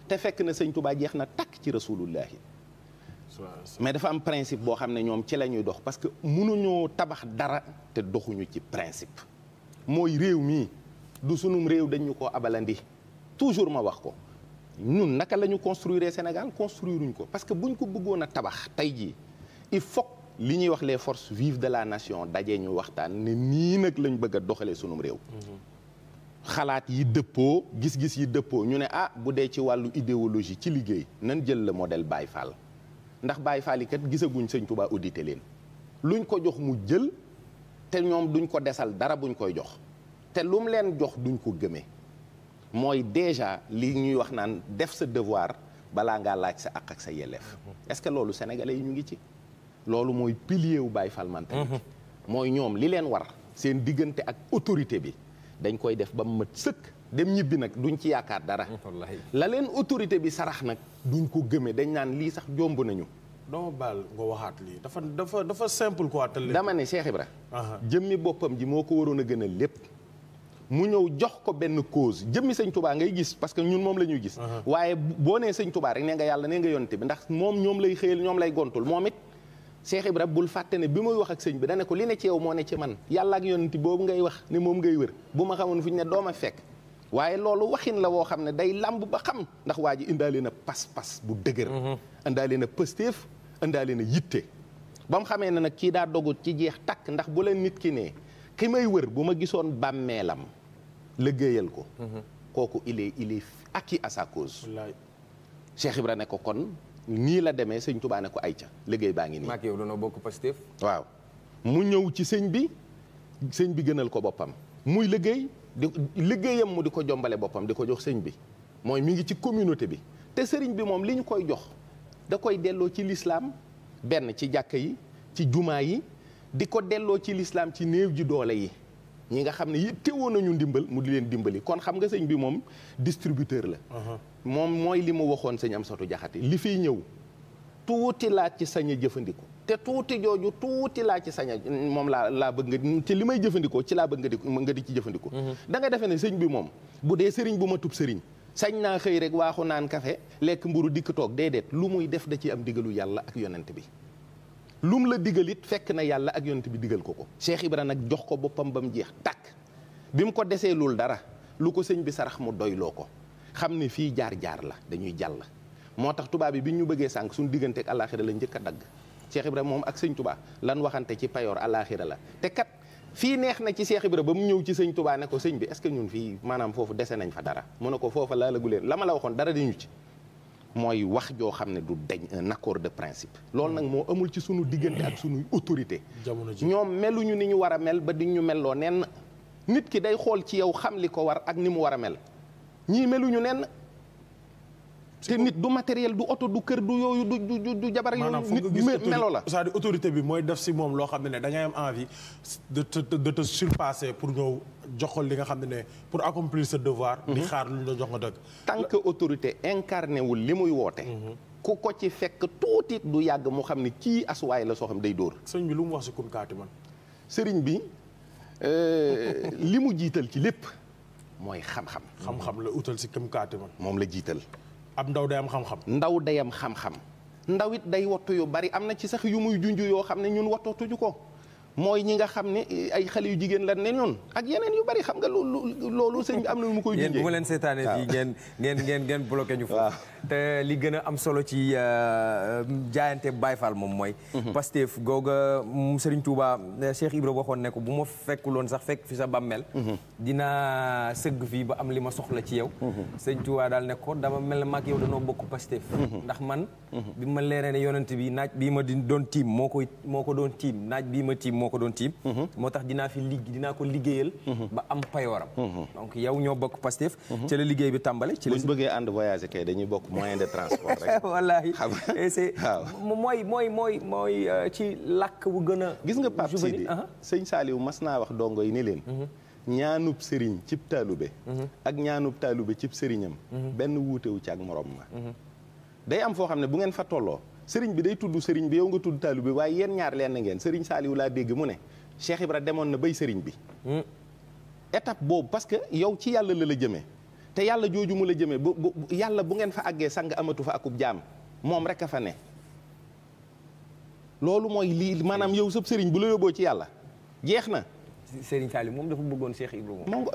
te fekk na sëñ Touba jeex na takk ci rasulullahi mais dafa am principe boo xam ne ñoom ci la ñuy dox parce que mënuñoo tabax dara te doxuñu ci principe mooy réew mii du sunum réew dañu ko abalandi toujours ma wax ko ñun naka la ñu construire Sénégal construiruñ ko parce que buñ ko bëggoon a tabax tey jii il faut li ñuy wax les forces vives de la nation daje ñu waxtaan ne nii nag lañ bëgg a doxalee sunum réew xalaat yi dëppoo gis-gis yi dëppoo ñu ne bu dee ci wàllu idéologie ci liggéey nan jël le modèle Baye Fall ndax Baye Fall yi kat gisaguñ sëñ Touba audité leen luñ ko jox mu jël te ñoom duñ ko desal dara buñ koy jox te lu mu leen jox duñ ko gëmee mooy déjà li ñuy wax naan def sa devoir balaa ngaa laaj sa àq ak sa yelleef est-ce que loolu sénégalais yi ñu ngi ci loolu mooy pilier wu Baye Fall mentalité mooy ñoom li leen war seen diggante ak autorité bi dañ koy def ba mu mat sëkk dem ñibbi nag duñ ci yaakaar dara la leen autorité bi sarax nag duñ ko gëmee dañ naan lii sax jomb nañu dama baal nga waxaat lii dafa simple quoi dama ne Cheikh Ibra jëmmi boppam ji moo ko waroon a gën a lépp mu ñëw jox ko benn cause jëmmi sëñ Touba ngay gis parce que ñun moom la ñuy gis waaye boo nee sëñ Touba rek nee nga yàlla nee nga yonte bi ndax moom ñoom lay xëyal ñoom lay gontul moom it Cheikh Ibra bul fàtte ne bi muy wax ak sëñ bi da ne ko li ne ci yow moo ne ci man yàlla ak yonent boobu ngay wax ne moom ngay wër bu ma xamoon fu ñu ne dooma fekk waaye loolu waxin la woo xam ne day lamb ba xam ndax waa ji indaale na pas-pas bu dëgër indaale na pëstéef indaale na yitte ba mu xamee ne nag kii daa dogut ci jeex takk ndax bu leen nit ki ne ki may wër bu ma gisoon bàmmeelam liggéeyal ko kooku il est acquis à sa cause Cheikh Ibra ne ko kon nii la demee sëñ Touba ne ko ayca liggéey baa ngi nii. maak yow dañoo bokk Pastef. waaw mu ñëw ci sëñ bi gënal ko boppam muy liggéeyam mu di ko jombale boppam di ko jox sëñ bi mooy mi ngi ci communauté bi te sëriñ bi moom li ñu koy jox da koy delloo ci lislaam benn ci jàkka yi ci jumaa yi di ko delloo ci lislaam ci néew ji doole yi ñi nga xam ne yittewoo nañu ndimbal mu di leen dimbali kon xam nga sëñ bi moom distributeur la moom mooy li mu waxoon sëñ Amsatu Jaxate li fiy ñëw tuuti laa ci sañ a jëfandikoo te tuuti jooju tuuti laa ci sañ a moom laa bëgg nga te li may jëfandikoo ci laa bëgg nga di ci jëfandikoo da nga defee ne sëñ bi moom bu dee sëriñ bu ma tub sëriñ sañ naa xëy rek waaxu naan kafe lekk mburu dikk toog déedéet lu muy def da ci am digalu yàlla ak yonent bi lum la digal it fekk na yàlla ak yonent bi digal ko Cheikh Ibra nag jox ko boppam ba mu jeex tàkk bi mu ko desee lul dara lu ko sëñ bi sarax mu doyloo ko xam ne fii jaar-jaar la dañuy jàll moo tax tubaab bi ñu bëggee sànq suñu diggante ak àllaaxira la njëkk a dagg Cheikh Ibra moom ak sëñ Touba lan waxante ci payoor àllaaxira la te kat fii neex na ci Cheikh Ibra ba mu ñëw ci sëñ Touba ne ko sëñ bi est-ce que ñun fii maanaam foofu dese nañ fa dara mu ne ko foofa laa la gu leen la ma la waxoon dara dañu ci mooy wax joo xam ne du deñ un accord de principe loolu nag moo amul ci sunu diggante ak sunuy autorité ñoom meluñu ni ñu war a mel ba di ñu melloo nenn nit ki day xool ci yow xam li ko war ak ni mu war a mel ñii meluñu nenn te nit du matériel du oto du kër du yooyu du jabar yooyu nit melo la c'est-à-dire autorité bi mooy def si moom loo xam ne da ngay am envie de te surpasser pour ñëw joxol li nga xam ne pour accomplir ce devoir di xaar lu ñu la jox nga dëgg tant que autorité incarné wul li muy woote ku ko ci fekk tuuti du yàgg mu xam ne kii asuwaay la soo xam day dóor sëñ bi lu mu wax si kun kaati man sëriñ bi li mu jiital ci lépp mooy xam-xam xam-xam la utal si kun kaati man moom la jiital ab ndaw day am xam-xam ndaw day am xam-xam ndaw it day wattu yu bari am na ci sax yu muy junj yoo xam ne ñun wattootuñu ko mooy ñi nga xam ne ay xale yu jigéen la ne ñun ak yeneen yu bari xam nga loolu sëñ bi am na lu mu koy junjee bu ma leen seetaanee fii ngeen bloqué ñu foofu te li gën a am solo ci jaayante Baye Fall moom mooy Pastef googa Serigne Touba Cheikh Ibra waxoon ne ko bu ma fekkuloon sax fekk fi sa bàmmeel dinaa sëgg fii ba am li ma soxla ci yow Serigne Touba daal ne ko dama mel ne maag yow danoo bokk Pastef ndax man bi ma leeree ne yonent bi naaj bii ma doon tiim moo ko doon tiim naaj bii ma tiim moo ko doon tiim moo tax dinaa ko liggéeyal ba am payooram donc yow ñoo bokk Pastef ci la liggéey bi tàmbale ci la buñ bëggee ànd voyager kay dañuy bokk moyen de transport rek wallaahi c'est mooy ci làkk bu gën a gis nga Pape Sidi sëñ Saliou mas naa wax dongo yi ni leen ñaanub sëriñ cib taalube ak ñaanub taalube cib sëriñam benn wuutewu ci ak morom ma day am foo xam ne bu ngeen fa tolloo sëriñ bi day tudd sëriñ bi yow nga tudd taalube waaye yéen ñaar leen na ngeen sëriñ Saliou laa dégg mu ne Cheikh Ibra demoon na bay sëriñ bi étape boobu parce que yow ci yàlla la jëmee te yàlla jooju mu la jëmee bu yàlla bu ngeen fa àggee sang amatu fa akub jaam moom rek a fa ne loolu mooy lii maanaam yow sëb sëriñ bu la yóbboo ci yàlla jeex na Serigne Saliou moom dafa bëggoon Cheikh Ibrahima moom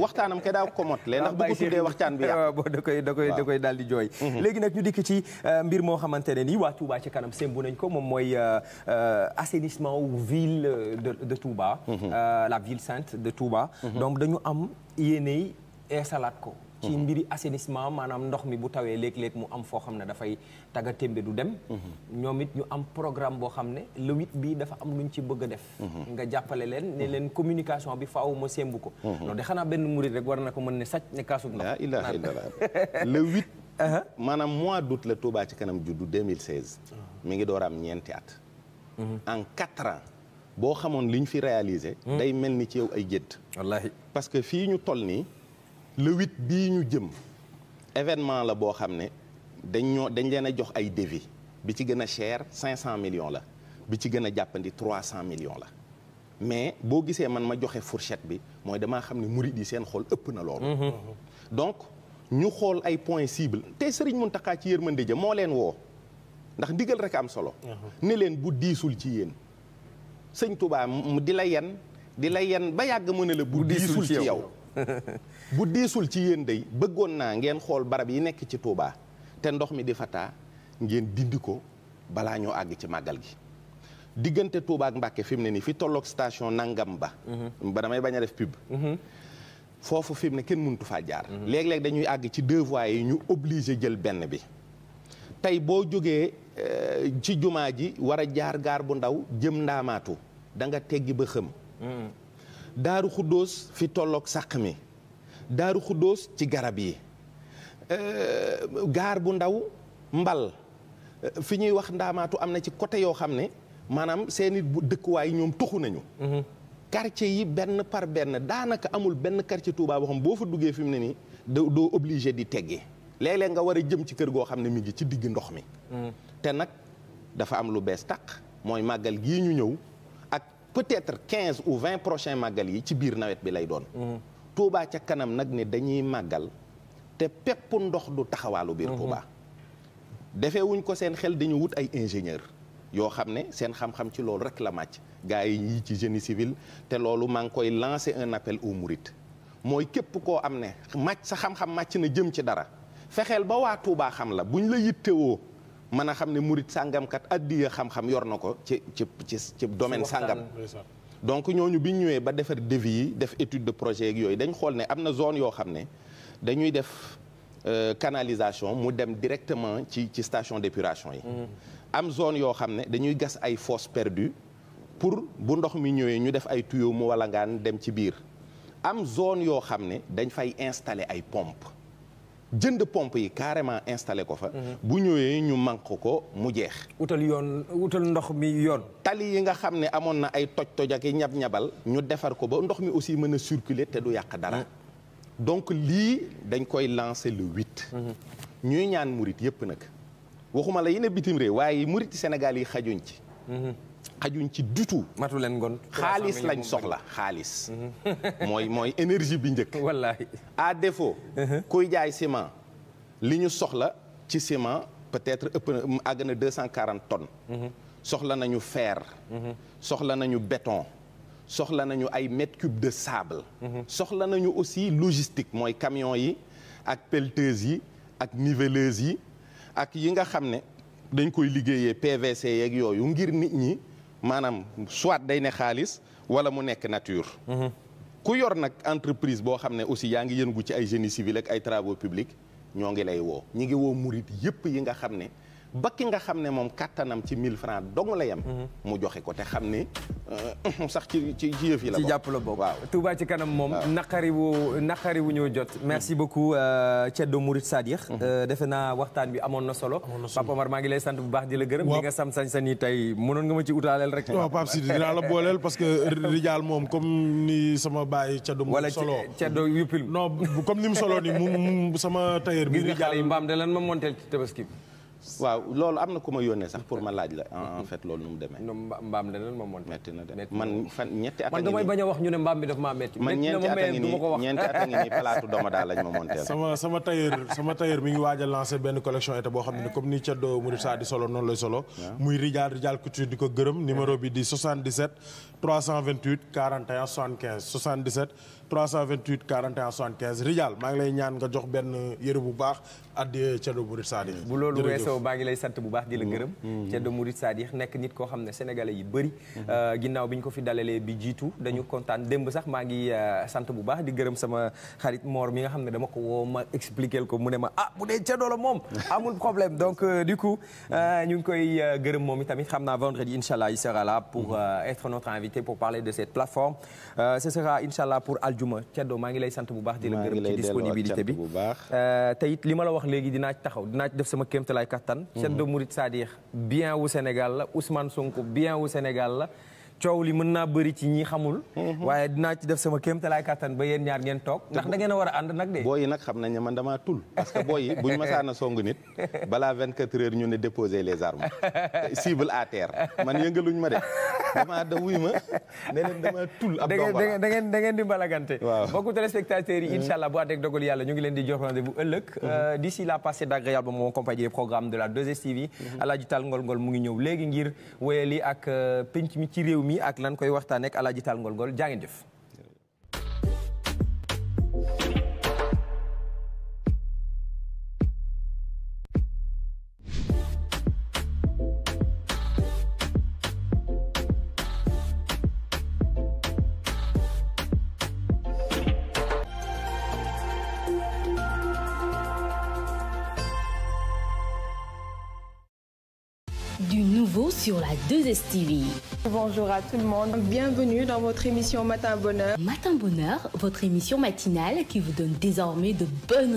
waxtaanam kay daa ko mot lee ndax bu ko tuddee waxtaan bi da koy daal di jooy. léegi nag ñu dikk ci mbir moo xamante ne nii waa Touba ci kanam sembu nañ ko moom mooy assainissement wu ville de Touba. la ville sainte de Touba. donc dañu am yéeney installaat ko. ci mbiri assainissement maanaam ndox mi bu tawee léeg-léeg mu am foo xam ne dafay tagga témbe du dem. ñoom it ñu am programme boo xam ne le 8 bi dafa am lu ñu ci bëgg a def. nga jàppale leen ne leen communication bi faaw ma sembu ko. loolu de xanaa benn murid rek war na ko mën ne sàcc ne kaasug ndox. laa ilaaha illallaah le 8. maanaam mois d'août la Touba ci kanam juddu 2016. mi ngi door am ñeenti at. en 4 ans boo xamoon li ñu fi réalisé. day mel ni ci yow ay gétt. wallaahi parce que fii ñu toll nii. le 8 bii ñu jëm événement la boo xam ne dañ leen a jox ay devis bi ci gën a cher 500 millions la bi ci gën a jàppandi 300 millions la mais boo gisee man ma joxe fourchette bi mooy damaa xam ne murid yi seen xol ëpp na loolu. donc ñu xool ay points cibles te Serigne Mountakha ci yërmande ja moo leen woo ndax ndigal rek am solo. ne leen bu diisul ci yéen sëñ Touba mu di la yen ba yàgg mu ne la bu diisul ci yow. bu diisul ci yéen day bëggoon naa ngeen xool barab yi nekk ci Touba te ndox mi di fataa ngeen dindi ko balaa ñoo àgg ci màggal gi diggante Touba ak Mbàkke fi mu ne nii fi tolloog station nangam ba damay bañ a def pub foofu fi mu ne kenn mënutu faa jaar léeg-léeg dañuy àgg ci 2 voies yi ñu obligé jël benn bi tey boo jógee ci jumaa ji war a jaar gaar bu ndaw jëm ndaamaatu da nga teggi ba xëm daaru xuddoos fi tolloog sàq mi daaru xuddoos ci garab yi gaar bu ndaw mbal fi ñuy wax ndaamaatu am na ci côté yoo xam ne maanaam seeni dëkkuwaay ñoom tuxu nañu quartier yi benn par benn daanaka amul benn quartier Touba boo xam boo fa duggee fi mu ne nii doo obligé di teggi léeg-léeg nga war a jëm ci kër goo xam ne mi ngi ci digg ndox mi te nag dafa am lu bees tàq mooy màggal gii ñu ñëw peut-être 15 ou 20 prochains màggal yi ci biir nawet bi lay doon. Touba ca kanam nag ne dañuy màggal te pepp ndox du taxawaalu biir Touba. defee wuñ ko seen xel dañu wut ay ingénieur yoo xam ne seen xam-xam ci loolu rek la màcc. gars yi ci génie civil te loolu maa ngi koy lancer un appel aux mourides mooy képp koo am ne sa xam-xam màcc na jëm ci dara fexeel ba waa Touba xam la buñ la yittewoo. mën a xam ne murit sàngamkat addiya xam-xam yor na ko ci domaine sàngam donc ñooñu bi ñu ñëwee ba defar devis yi def étude de projet yeeg yooyu dañ xool ne am na zone yoo xam ne dañuy def canalisation mu dem directement ci station d'épuration yi am zone yoo xam ne dañuy gas ay fosses perdues pour bu ndox mi ñëwee ñu def ay tuyaux mu walangaan dem ci biir am zone yoo xam ne dañ fay installer ay pompes jënd pompe yi carrément installé ko fa. bu ñëwee ñu manque ko mu jeex. utal ndox mi yoon. tali yi nga xam ne amoon na ay toj-toj ak ñab-ñabal ñu defar ko ba ndox mi aussi mën a circuler te du yàq dara. donc lii dañ koy lancer le 8. ñuy ñaan murit yépp nag waxuma la yi ne bitim réew waaye murit Sénégal yi xajuñ ci. xajuñ ci du tout. matu leen ngoon xaalis lañ soxla xaalis. mooy énergie bi njëkk. wallaahi à défaut. kuy jaay ciment li ñu soxla ci ciment peut-être ëpp na àgg na 240 tonnes. soxla nañu fer. soxla nañu béton. soxla nañu ay mètres cubes de sable. soxla nañu aussi logistique mooy camions yi ak pelleteuses yi ak nivelleuses yi ak yi nga xam ne dañ koy liggéeyee PVC yeeg yooyu ngir nit ñi. maanaam soit day ne xaalis wala mu nekk nature. ku yor nag entreprise boo xam ne aussi yaa ngi yëngu ci ay génie civil ak ay travaux publics ñoo ngi lay woo ñi ngi woo murit yépp yi nga xam ne ba ki nga xam ne moom kattanam ci 1000 francs dong la yem. mu joxe ko te xam ne sax ci yëf yi la bokk. ci jàpp la bokk waaw. Touba ci kanam moom naqari wu ñëw jot. merci beaucoup Ceddo Mouride Sadikh. defe naa waxtaan bi amoon na solo. Papa Omar maa ngi lay sant bu baax di la gërëm. li nga sam sañ-sañ yi tey mënoon nga ma ci utaaleel rek. waaw Pape Sidi dinaa la booleel parce que Rijaal moom comme ni sama baay Ceddo mu solo. wala Ceddo yuppil. non comme ni mu solo ni mu sama tailleur bi. Rijaal yi mbaam de lan ma monteel ci tabaski bi. waaw loolu am na ku ma yónnee sax pour ma laaj la en fait loolu nu mu demee. mbaam leneen ma monté. metti na de man fan ñetti at a ngi nii man damay bañ a wax ñu ne mbaam bi daf maa metti. man ñeenti at a ngi nii palaatu dooma daal lañ ma monté. sama tailleur mi ngi waaj a lancé benn collection été boo xam ne comme ni Ceddo Murid Sa di solo noonu lay solo. muy Rijal Couture di ko gërëm numéro bi di 77 328 41 75 77 328 41 75 Rijal maa ngi lay ñaan nga jox benn yëre bu baax addi Ceddo Murid Sa di. bu loolu weesoo maa ngi lay sant bu baax di la gërëm. Ceddo Murid Sa di nekk nit koo xam ne sénégalais yi bëri. ginnaaw bi ñu ko fi dalalee bi jiitu dañu kontaan démb sax maa ngi sant bu baax di gërëm sama xarit Mor mi nga xam ne dama ko woo ma expliquer ko mu ne ma bu dee Ceddo la moom amul problème donc du coup ñu ngi koy gërëm moom itamit xam naa vendredi inchallah il sera là pour être notre invité pour parler de cette plateforme ce sera inchallah pour aljuma Ceddo maa ngi lay sant bu baax di la gërëm ci disponibilité bi te it li ma la wax léegi dinaa ci taxaw dinaa ci def sama kéemtalaay kattan Ceddo Murid Sa di bien wu Sénégal la Ousmane Sonko bien wu Sénégal la coow li mën naa bëri ci ñi xamul waaye dinaa ci def sama kéemtalaay kattan ba yéen ñaar ngeen toog ndax da ngeen a war a ànd nag de booy yi nag xam nañ ne man damaa tul parce que booy yi buñ masaana song nit balaa 24 heures ñu ne déposer les armes cible à terre man yëngaluñ ma de damaa da wuy ma ne leen damaa tul ab da ngeen di mbalagante beaucoup téléspectateurs yi inchallah bu àndeek dogal yàlla ñu ngi leen di jox rendez-vous ëllëg d'ici là passez d'agréables moments en compagnie des programmes de la 2STV Alaaji Tal Ngol Ngol mu ngi ñëw léegi ngir wéyali ak penc mi ci réew mi ak lan koy waxtaan ak Alaaji Tal Ngol Ngol jaa ngeen jëf. Du nouveau sur la 2STV. Bonjour à tout le monde, bienvenue dans votre émission Matin Bonheur. Matin Bonheur, votre émission matinale qui vous donne désormais de bonnes